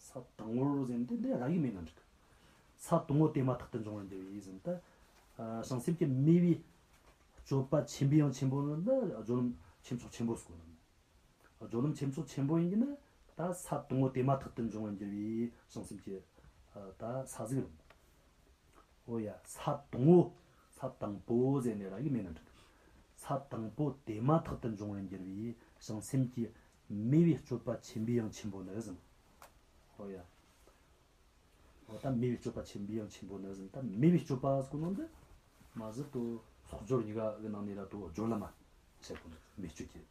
ས་དང་པོར་ཟེར་ནས་འདི་ར་ཡིག་མེད་ན་འགྲིག་གི། ས་དང་པོ་དེ་མ་ཐག་ཏུ་འབྱུང་བར་འགྱུར་བའི་ཟེར་ནོ། ད་བྱང་སེམས་ཀྱི་མེས་པའི་སྤྱོད་པ་ཆེན་པོའི་ཡང་ཆེན་པོ་ནི་འདི་སྦྱོར་ལམ་ཆེ་མཆོག་ཆེན་པོ་ཟེར་གོ་ནོ། སྦྱོར་ལམ་ཆེ་མཆོག་ཆེན་པོ་ཡིན་གྱི་ན། ད་ས་དང་པོ་དེ་མ་ཐག་ཏུ་འབྱུང་བར་འགྱུར་བའི་བྱང་སེམས་ཀྱི་ད་ས་ཟིག་རེད། འོ་ཡ། ས་དང་པོ། ས་དང་པོ་ཟེར་ནས་ར་ཡིག་མེད་ན་འགྲིག་གི། ས་དང་པོ་དེ་མ་ཐག་ཏུ་འབྱུང་བར་འགྱུར་བའི་བྱང་སེམས་ཀྱི་མེས་པའི་སྤྱོད་པ་ཆེན་པོའི་ཡང་ཆེན་པོ་ནི་ཟེར། འོ་ཡ། འོ་ད་མེས་པའི་སྤྱོད་པ་ཆེན་པོའི་ཡང་ཆེན་པོ་ནི་ཟེར། ད་མེས་པའི་སྤྱོད་པ་ཟེར་གོ་ནོ་འདི། མ་ཟད་དུ་ཚོགས་སྦྱོར་གཉིས་ཀ་གི་ནང་ནས་ར་དུ་སྦྱོར་ལམ་མ་བཤད་གོ་ནོ། མེས་སྤྱོད་ཀྱི་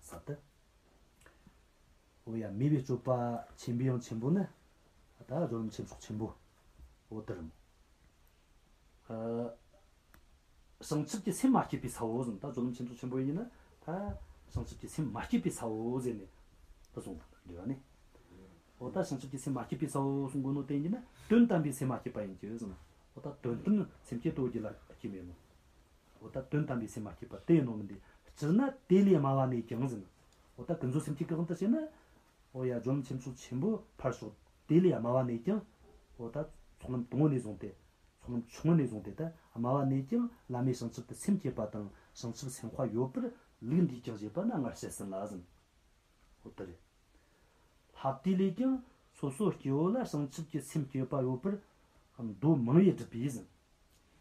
ས་དེ། འོ་ཡ། མེས་པའི་སྤྱོད་པ་ཆེན་པོའི་ཡང་ཆེན་པོ་ནི། ད་སྦྱོར་ལམ་ཆེ་མཆོག་ཆེན་པོ། འོ་དེ་རེད་མོ། ཨ། བྱང་ཆུབ་ཀྱི་སེམས་མ་སྐྱེས་པའི་ས་བོ་ཟེར། ད་སྦྱོར་ལམ་ཆེ་མཆོག་ཆེན་པོ་ཡིན་ན། ད་བྱང་ཆུབ་ཀྱི་སེམས་མ་སྐྱེས་པའི་ས་བོ་ཟེར་ནས་དེ་གསུངས་པ་འདྲ་བ་ནི། འོ་ད་བྱང་ཆུབ་ཀྱི་སེམས་མ་སྐྱེས་པའི་ས་བོ་གསུང་གོ་ནོ་དེ་ཡིན་ན་དོན་དམ་པའི་སེམས་མ་སྐྱེས་པ་ཡིན་གྱི་ཟེར་ན། འོ་ད་དོན་དམ་སེམས་བསྐྱེད་དོ་རྒྱུད་ལ་སྐྱེས་མེད་ནོ། འོ་ད་དོན་དམ་པའི་སེམས་མ་སྐྱེས་པ་དེ་ཡིན་ནོ་མིན་ཏེ། སྤྱིར་ན་དེ་ལས་དམའ་བ་ནས་ཀྱང་ཟེར་ན། འོ་ད་ཀུན་རྫོབ་སེམས་བསྐྱེད་ཀྱི་དབང་དུ་བྱས་ན། འོ་ཡ། སྦྱོར་ལམ་ཆེ་མཆོག་ཆེན་པོ་ཕར་ཞོག། དེ་ལས་དམའ་བ་ནས་ཀྱང་། འོ་ད་ཚོགས་ལམ་དང་པོ་ནས་བཟུང་སྟེ། ཚོགས་ལམ་ཆུང་ངུ་ནས་བཟུང་སྟེ་ད་དམའ་བ་ནས་ཀྱང་བླ་མེད་བྱང་ཆུབ་ཏུ་སེམས་བསྐྱེད་པ་དང་བྱང་ཆུབ་སེམས་དཔའ་ཡོད་པར་ལུགས་འདིས་ཀྱང་བཞེད་པ་ན་སྔར་བཤད་ཟིན་ལ་ཟེར། འོ་དེ་རེད། ལྷག་དེ་ལས་ཀྱང་སོ་སོ་སྐྱེ་བོ་ལ་བྱང་ཆུབ་ཀྱི་སེམས་བསྐྱེད་པ་ཡོད་པར་མདོ་མང་བས་བསྒྲུབས་པས་ཟེར།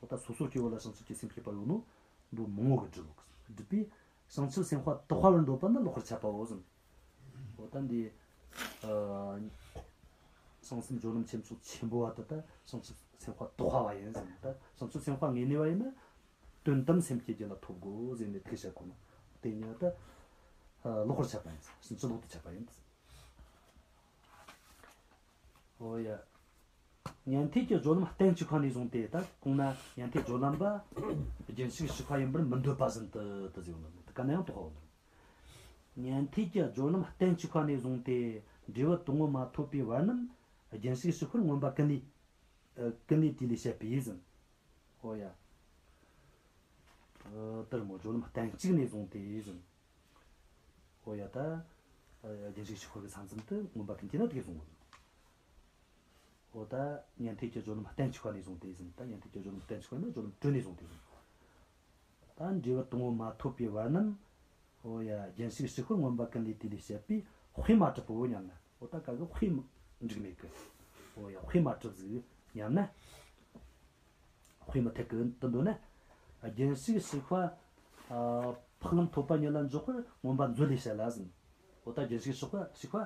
འོ་ད་སོ་སོ་སྐྱེ་བོ་ལ་བྱང་ཆུབ་ཀྱི་སེམས་བསྐྱེད་པ་ཡོད་ནོ་མདོ་མང་བོ་གིས་བསྒྲུབས་བསྒྲུབས་པས། བྱང་ཆུབ་སེམས་དཔའ་དག་པ་བར་འདོད་པ་ནི་ལོག་པར་ཆགས་པའོ་ཟེར། འོ་ད་འདི། ཨ། བྱང་སེམས་སྦྱོར་ལམ་ཆེ་མཆོག་ཆེན་པོ་བ་དེ་ད་བྱང་ཆུབ་སེམས་དཔའ་དག་པ་བ་ཡིན་ཟེར། ད་བྱང་ཆུབ་སེམས་དཔའ་ངེས་གནས་པ་ཡིན་ན། དོན་དམ་སེམས་བསྐྱེད་རྒྱུད་ལ་ཐོབ་དགོས་ཟེར་ནས་ཐུགས་བཞེད་གོ་ནོ། དེ་ཉིད་ད་ལོག་པར་ཆགས་པ་ཡིན། ཕྱིན་ཅི་ལོག་ཏུ་ཆགས་པ་ཡིན། འོ་ཡ། ཉན་ཐོས་ཀྱི་སྦྱོར་ལམ་གཏན་གཅིག་པ་ནས་བཟུང་སྟེ། ད་གོང་ན་ཉན་ཐོས་སྦྱོར་ལམ་པ་རྒྱུན་ཞུགས་ཞུགས་པ་ཡིན་པར་མི་འདོད་པ་བཞིན་དུ་དུ་ཟེར་ཡོང་ལ། དེ་ག་ན་ཡང་དོགས་པ་ཡོང་ལ། ཉན་ཐོས་ཀྱི་སྦྱོར་ལམ་གཏན་གཅིག་པ་ནས་བཟུང་སྟེ་འབྲས་བུ་དང་པོ་མ་ཐོབ་པའི་བར་རྣམས་རྒྱུན་ཞུགས་ཞུགས་པར་མངོན་པ་ཀུན་ནས། ཀུན་ནས་དེ་ལས་བཤད་པས་ཟེར། འོ་ཡ། ཨ། དེར་མོ་སྦྱོར་ལམ་གཏན་གཅིག་ནས་བཟུང་སྟེ་ཟེར། འོ་ཡ། ད་རྒྱུན་ཞུགས་ཞུགས་པ་གི་ས་མཚམས་དུ་མངོན་པ་ཀུན་གྱིས་ན་དེ་གསུངས་པ་ཟེར། འོ་ད་ཉན་ཐོས་ཀྱི་སྦྱོར་ལམ་གཏན་གཅིག་པ་ནས་བཟུང་སྟེ་ཟེར། ད་ཉན་ཐོས་ཀྱི་སྦྱོར་ལམ་གཏན་གཅིག་པ་ནི་སྦྱོར་ལམ་དྲུག་ནས་བཟུང་སྟེ་ཟེར། ད་འབྲས་བུ་དང་པོ་མ་ཐོབ་པའི་བར་རྣམས། འོ་ཡ། རྒྱུན་ཞུགས་ཞུགས་པར་མངོན་པ་ཀུན་ལས་དེ་ལས་བཤད་པས་དཔེ་མ་གྲུབ་བོ་སྙམ་ན། འོ་ད་ག་གི་དཔེ་མི་འགྲིག་མེད་གི། འོ་ཡ། དཔེ་མ་གྲུབ་ཟིག་སྙམ་ན། དཔེ་མི་ཐེག་གི་དུ་འདོད་ན། རྒྱུན་ཞུགས་ཞུགས་པ། ཨ། འཕགས་ལམ་ཐོབ་པ་ཉིད་ལ་འཇོག་པར་མངོན་པ་མཛོད་ལས་བཤད་ལ་ཟེར། འོ་ད་རྒྱུན་ཞུགས་ཞུགས་པ་ཞུགས་པ་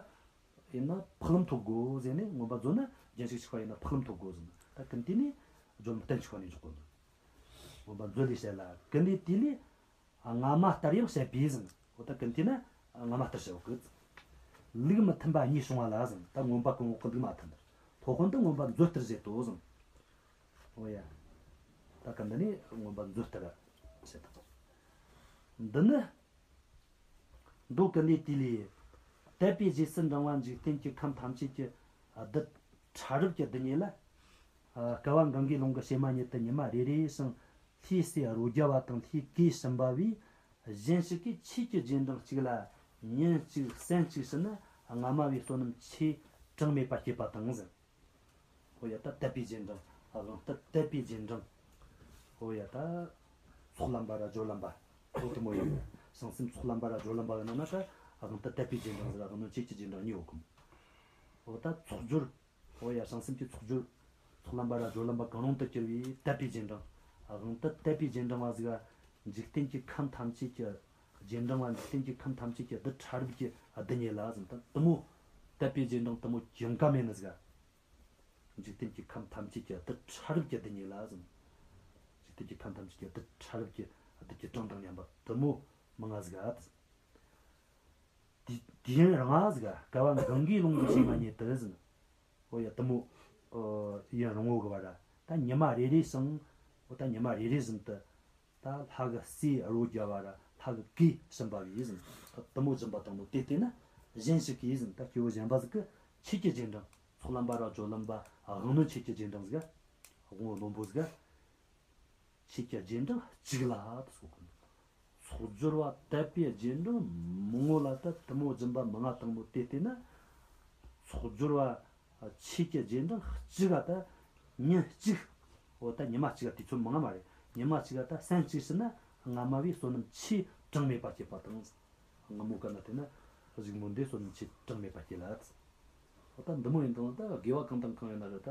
ཡིན་ན་འཕགས་ལམ་ཐོབ་དགོས་ཟེར་ནས་མངོན་པ་མཛོད་ན། རྒྱུན་ཞུགས་ཞུགས་པ་ཡིན་ན་འཕགས་ལམ་ཐོབ་དགོས་ཟེར་ན། ད་ཀུན་དེ་ནས་སྦྱོར་ལམ་གཏན་གཅིག་པ་ནས་འཇོག་དགོས་འདུག། མངོན་པ་མཛོད་ལས་བཤད་ལ། ཀུན་ནས་དེ་ལས། ཨ། སྔ་མ་ལྟར་ཡང་བཤད་པས་ཟེར། འོ་ད་ཀུན་དེ་ན་སྔ་མ་ལྟར་བཤད་གོ་གི། ལུགས་མི་མཐུན་པ་གཉིས་བྱུང་བ་ལ་ཟེར། ད་མངོན་པ་ཀུན་འོག་གི་ལུགས་མ་མཐུན་པར། སློབ་དཔོན་དུ་མངོན་པ་མཛོད་ལྟར་བཞེད་དོ་ཟེར། འོ་ཡ། ད་ཀུན་དེ་ནས་མངོན་པ་མཛོད་ལྟར་བཤད་དོ། འདི་ནི། མདོ་ཀུན་ནས་དེ་ལས། དད་པའི་རྗེས་སུ་འབྲང་བ་འཇིག་རྟེན་གྱི་ཁམས་ཐམས་ཅད་ཀྱི་རྡུལ་ཕྲ་རབ་ཀྱི་རྡུལ་སྙེད་ལ། ཨ། བསྐལ་པ་གང་གའི་ཀློང་གི་བྱེ་མ་སྙེད་དུ་ཉི་མ་རེ་རེ་ཞིང་ལྷའི་སྲས་རོ་བརྒྱ་བ་དང་ལྷའི་གོས་ཞིམ་པ་བས་གཞན་ཞིག་གིས་ཆོས་ཀྱི་རྗེས་འབྲང་གཅིག་ལ་ཉིན་གཅིག་གསན་གཅིག་ཞུ་ན་སྔ་མ་བས་བསོད་ནམས་ཆེས་གྲངས་མེད་པ་བསྐྱེད་པ་དང་ཟེར། འོ་ཡ། ད་དད་པའི་རྗེས་འབྲང་། ཨ། དབང་དུ་དད་པའི་རྗེས་འབྲང་། འོ་ཡ། ད་ཚོགས་ལམ་པ་ར་སྦྱོར་ལམ་པ། ཨོ་དེ་མོ་ཡིན། བྱང་སེམས་ཚོགས་ལམ་པ་ར་སྦྱོར་ལམ་པ་ཡིན་ན་ན་ད་དབང་དུ་དད་པའི་རྗེས་འབྲང་ཟེར་ར་དབང་རྣོན་ཆོས་ཀྱི་རྗེས་འབྲང་གཉིས་ཡོད་གམ། ཨོ་ད་ཚོགས་སྦྱོར། ཨོ་ཡ་བྱང་སེམས་ཀྱི་ཚོགས་སྦྱོར། ཚོགས་ལམ་པ་ར་སྦྱོར་ལམ་པ་གང་རུང་དུ་གྱུར་བའི་དད་པའི་རྗེས་འབྲང་། དབང་དུ་དད་པའི་རྗེས་འབྲང་བ་ཟིག་ག་འཇིག་རྟེན་གྱི་ཁམས་ཐམས་ཅད་ཀྱི་རྗེས་འབྲང་བ་འཇིག་རྟེན་གྱི་ཁམས་ཐམས་ཅད་ཀྱི་རྡུལ་ཕྲ་རབ་ཀྱི་རྡུལ་སྙེད་ལ་ཟེར། ད་དེ་མོ་དད་པའི་རྗེས་འབྲང་དེ་མོ་ཅུང་ཀ་མེད་ནི་ཟིག་ག་འཇིག་རྟེན་གྱི་ཁམས་ཐམས་ཅད་ཀྱི་རྡུལ་ཕྲ་རབ་ཀྱི་རྡུལ་སྙེད་ལ་ཟེར། འཇིག་རྟེན་གྱི་ཁམས་ཐམས་ཅད་ཀྱི་རྡུལ་ཕྲ་རབ་ཀྱི་རྡུལ་གྱི་གྲངས་དང་མཉམ་པ་དེ་མོ་མང་ང་ཟིག་ག་དེ་དེ་ཡང་རང་ང་ཟིག་ག་བསྐལ་པ་གང་གའི་ཀློང་གི་ཕྱེ་མ་སྙེད་དུ་ཟེར། ཨོ་ཡ་དེ་མོ་ཨོ་ཡིན་རུང་ངོ་གི་བར་ར་ད་ཉི་མ་རེ་རེ་ཞིང་། ཨོ་ད་ཉི་མ་རེ་རེ་བཞིན་དུ་ད་ལྷ་གི་སྲས་རོ་བརྒྱ་བ་ར་ལྷ་གི་གོས་ཞིམ་པ་བས་ཟེར། ད་དེ་མོ་སྦྱིན་པ་དང་པོ་དེ་བལྟས་ན་གཞན་ཞིག་གིས་ཟེར། ད་སྐྱེ་བོ་གཞན་པ་ཟིག་གིས་ཆོས་ཀྱི་རྗེས་འབྲང་། ཚོགས་ལམ་པ་ར་སྦྱོར་ལམ་པ་དབང་རྣོན་ཆོས་ཀྱི་རྗེས་འབྲང་ཟིག་ག་དབང་པོ་རྣོན་པོ་ཟིག་ག་ཆོས་ཀྱི་རྗེས་འབྲང་གཅིག་ལ་དེ་སོགས་གོ། ཚོགས་སྦྱོར་བ་དད་པའི་རྗེས་འབྲང་མང་ངོ་ལ་ད་དེ་མོ་སྦྱིན་པ་མང་ང་དང་པོ་དེ་བལྟས་ན། ཚོགས་སྦྱོར་བ་ཆོས་ཀྱི་རྗེས་འབྲང་གཅིག་ག་ད་ཉིན་གཅིག་འོ་ད་ཉི་མ་གཅིག་ག་དུས་ཚོད་མང་ང་མ་རེད། ཉི་མ་གཅིག་ག་ད་སེམས་གཅིག་ཕྱིན་ན་སྔ་མ་བས་བསོད་ནམས་ཆེས་གྲངས་མེད་པ་སྐྱེས་པ་དང་། སྔ་མོ་ག་ན་དེ་ན་གཞུག་མོ་འདི་བསོད་ནམས་ཆེས་གྲངས་མེད་པ་སྐྱེ་ལ། འོ་ད་འདི་མོ་ཡིན་དང་ད་དགེ་བ་གང་དང་གང་ཡིན་ན་རེད། ད་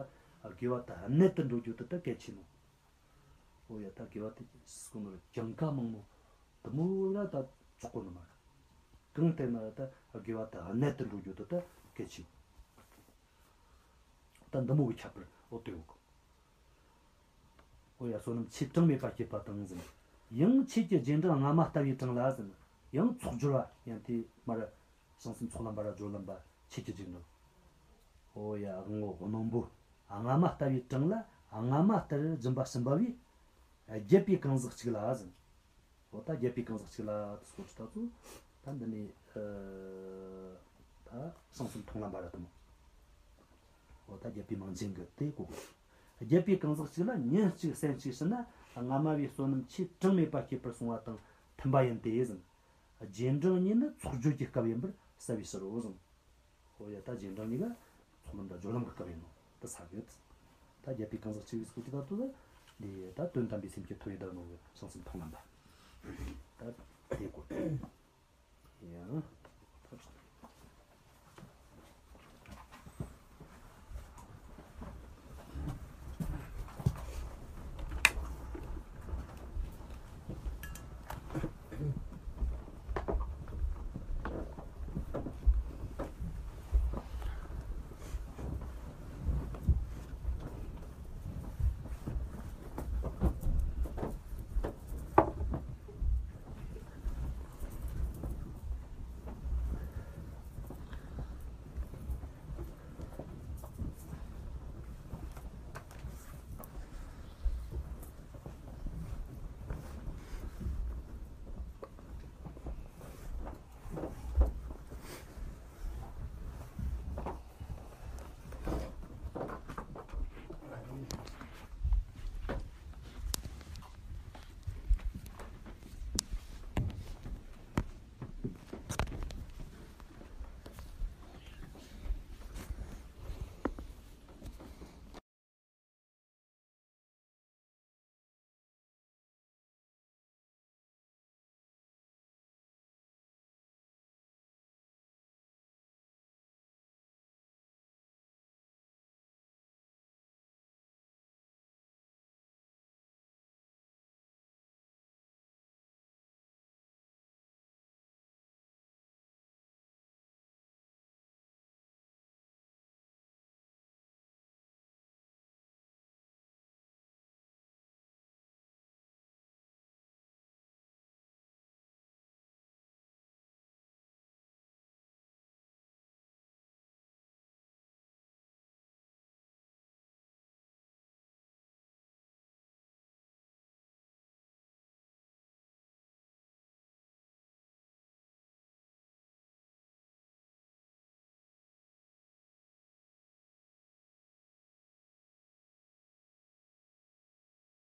དགེ་བ་ད་གནད་དུ་འགྲོ་རྒྱུ་དེ་ད་གལ་ཆེ་ནོ། ཨོ་ཡ་ད་དགེ་བ་དེ་སྐོར་ནོར་ཅུང་ཀ་མང་མོ། དེ་མོ་ལ་ད་ཆོག་གོ་ནི་མ་རེད། གང་ལྟར་ན་ད་དགེ་བ་ད་གནད་དུ་འགྲོ་རྒྱུ་དེ་ད་གལ་ཆེ། ད་འདི་མོ་གི་ཁྱད་པར་ཨོ་དེ་ཡོད་གི། ཨོ་ཡ་བསོད་ནམས་ཆེས་གྲངས་མེད་པ་སྐྱེས་པ་དང་ཟེར། ཡང་ཆོས་ཀྱི་རྗེས་འབྲང་སྔ་མ་ལྟ་བུའི་གྲངས་ལ་ཟེར། ཡང་ཚོགས་སྦྱོར་བ་ཡང་དེ་མར་བྱང་སེམས་ཚོགས་ལམ་པ་ར་སྦྱོར་ལམ་པ་ཆོས་ཀྱི་རྗེས་འབྲང་། ཨོ་ཡ་དབང་པོ་རྣོན་པོ། སྔ་མ་ལྟ་བུའི་གྲངས་ལ་སྔ་མ་ལྟར་སྦྱིན་པ་ཞིམ་པ་བས། བརྒྱད་པའི་གང་ཟག་གཅིག་ལ་ཟེར། ཨོ་ད་བརྒྱད་པའི་གང་ཟག་གཅིག་ལ་དེ་སོགས་ཀྱི་ད་ཚོ། ད་འདི་ནས་ཨ་ད་བྱང་སེམས་མཐོང་ལམ་པ་ར་དེ་མོ། ཨོ་ད་བརྒྱད་པའི་མང་ཆེན་གྱི་དེ་གོ་དགོས། བརྒྱད་པའི་གང་ཟག་གཅིག་ལ་ཉིན་གཅིག་སེམས་གཅིག་ཕྱིན་ན་སྔ་མ་བས་བསོད་ནམས་ཆེས་གྲངས་མེད་པ་སྐྱེད་པར་གསུངས་པ་དང་མཐུན་པ་ཡིན་ཏེ་ཟེར། རྗེས་འབྲང་གཉིས་ནི་ཚོགས་སྦྱོར་གྱི་སྐབས་ཡིན་པར་གསལ་བའི་ཕྱིར་རོ་ཟེར། ཨོ་ཡ་ད་རྗེས་འབྲང་གཉིས་ཀ་ཚོགས་ལམ་དང་སྦྱོར་ལམ་གྱི་སྐབས་ཡིན་ནོ་དེ་ས་གི། ད་བརྒྱད་པའི་གང་ཟག་ཆེ་བའི་སྐོར་གྱི་ད་དུ་ལ་འདི་ད་དོན་དམ་པའི་སེམས་ཀྱི་ཐོད་ཡི་ད་ནོ་གི་བྱང་སེམས་མཐོང་ལམ་པ། ད་དེ་སྐོར་ཡང་།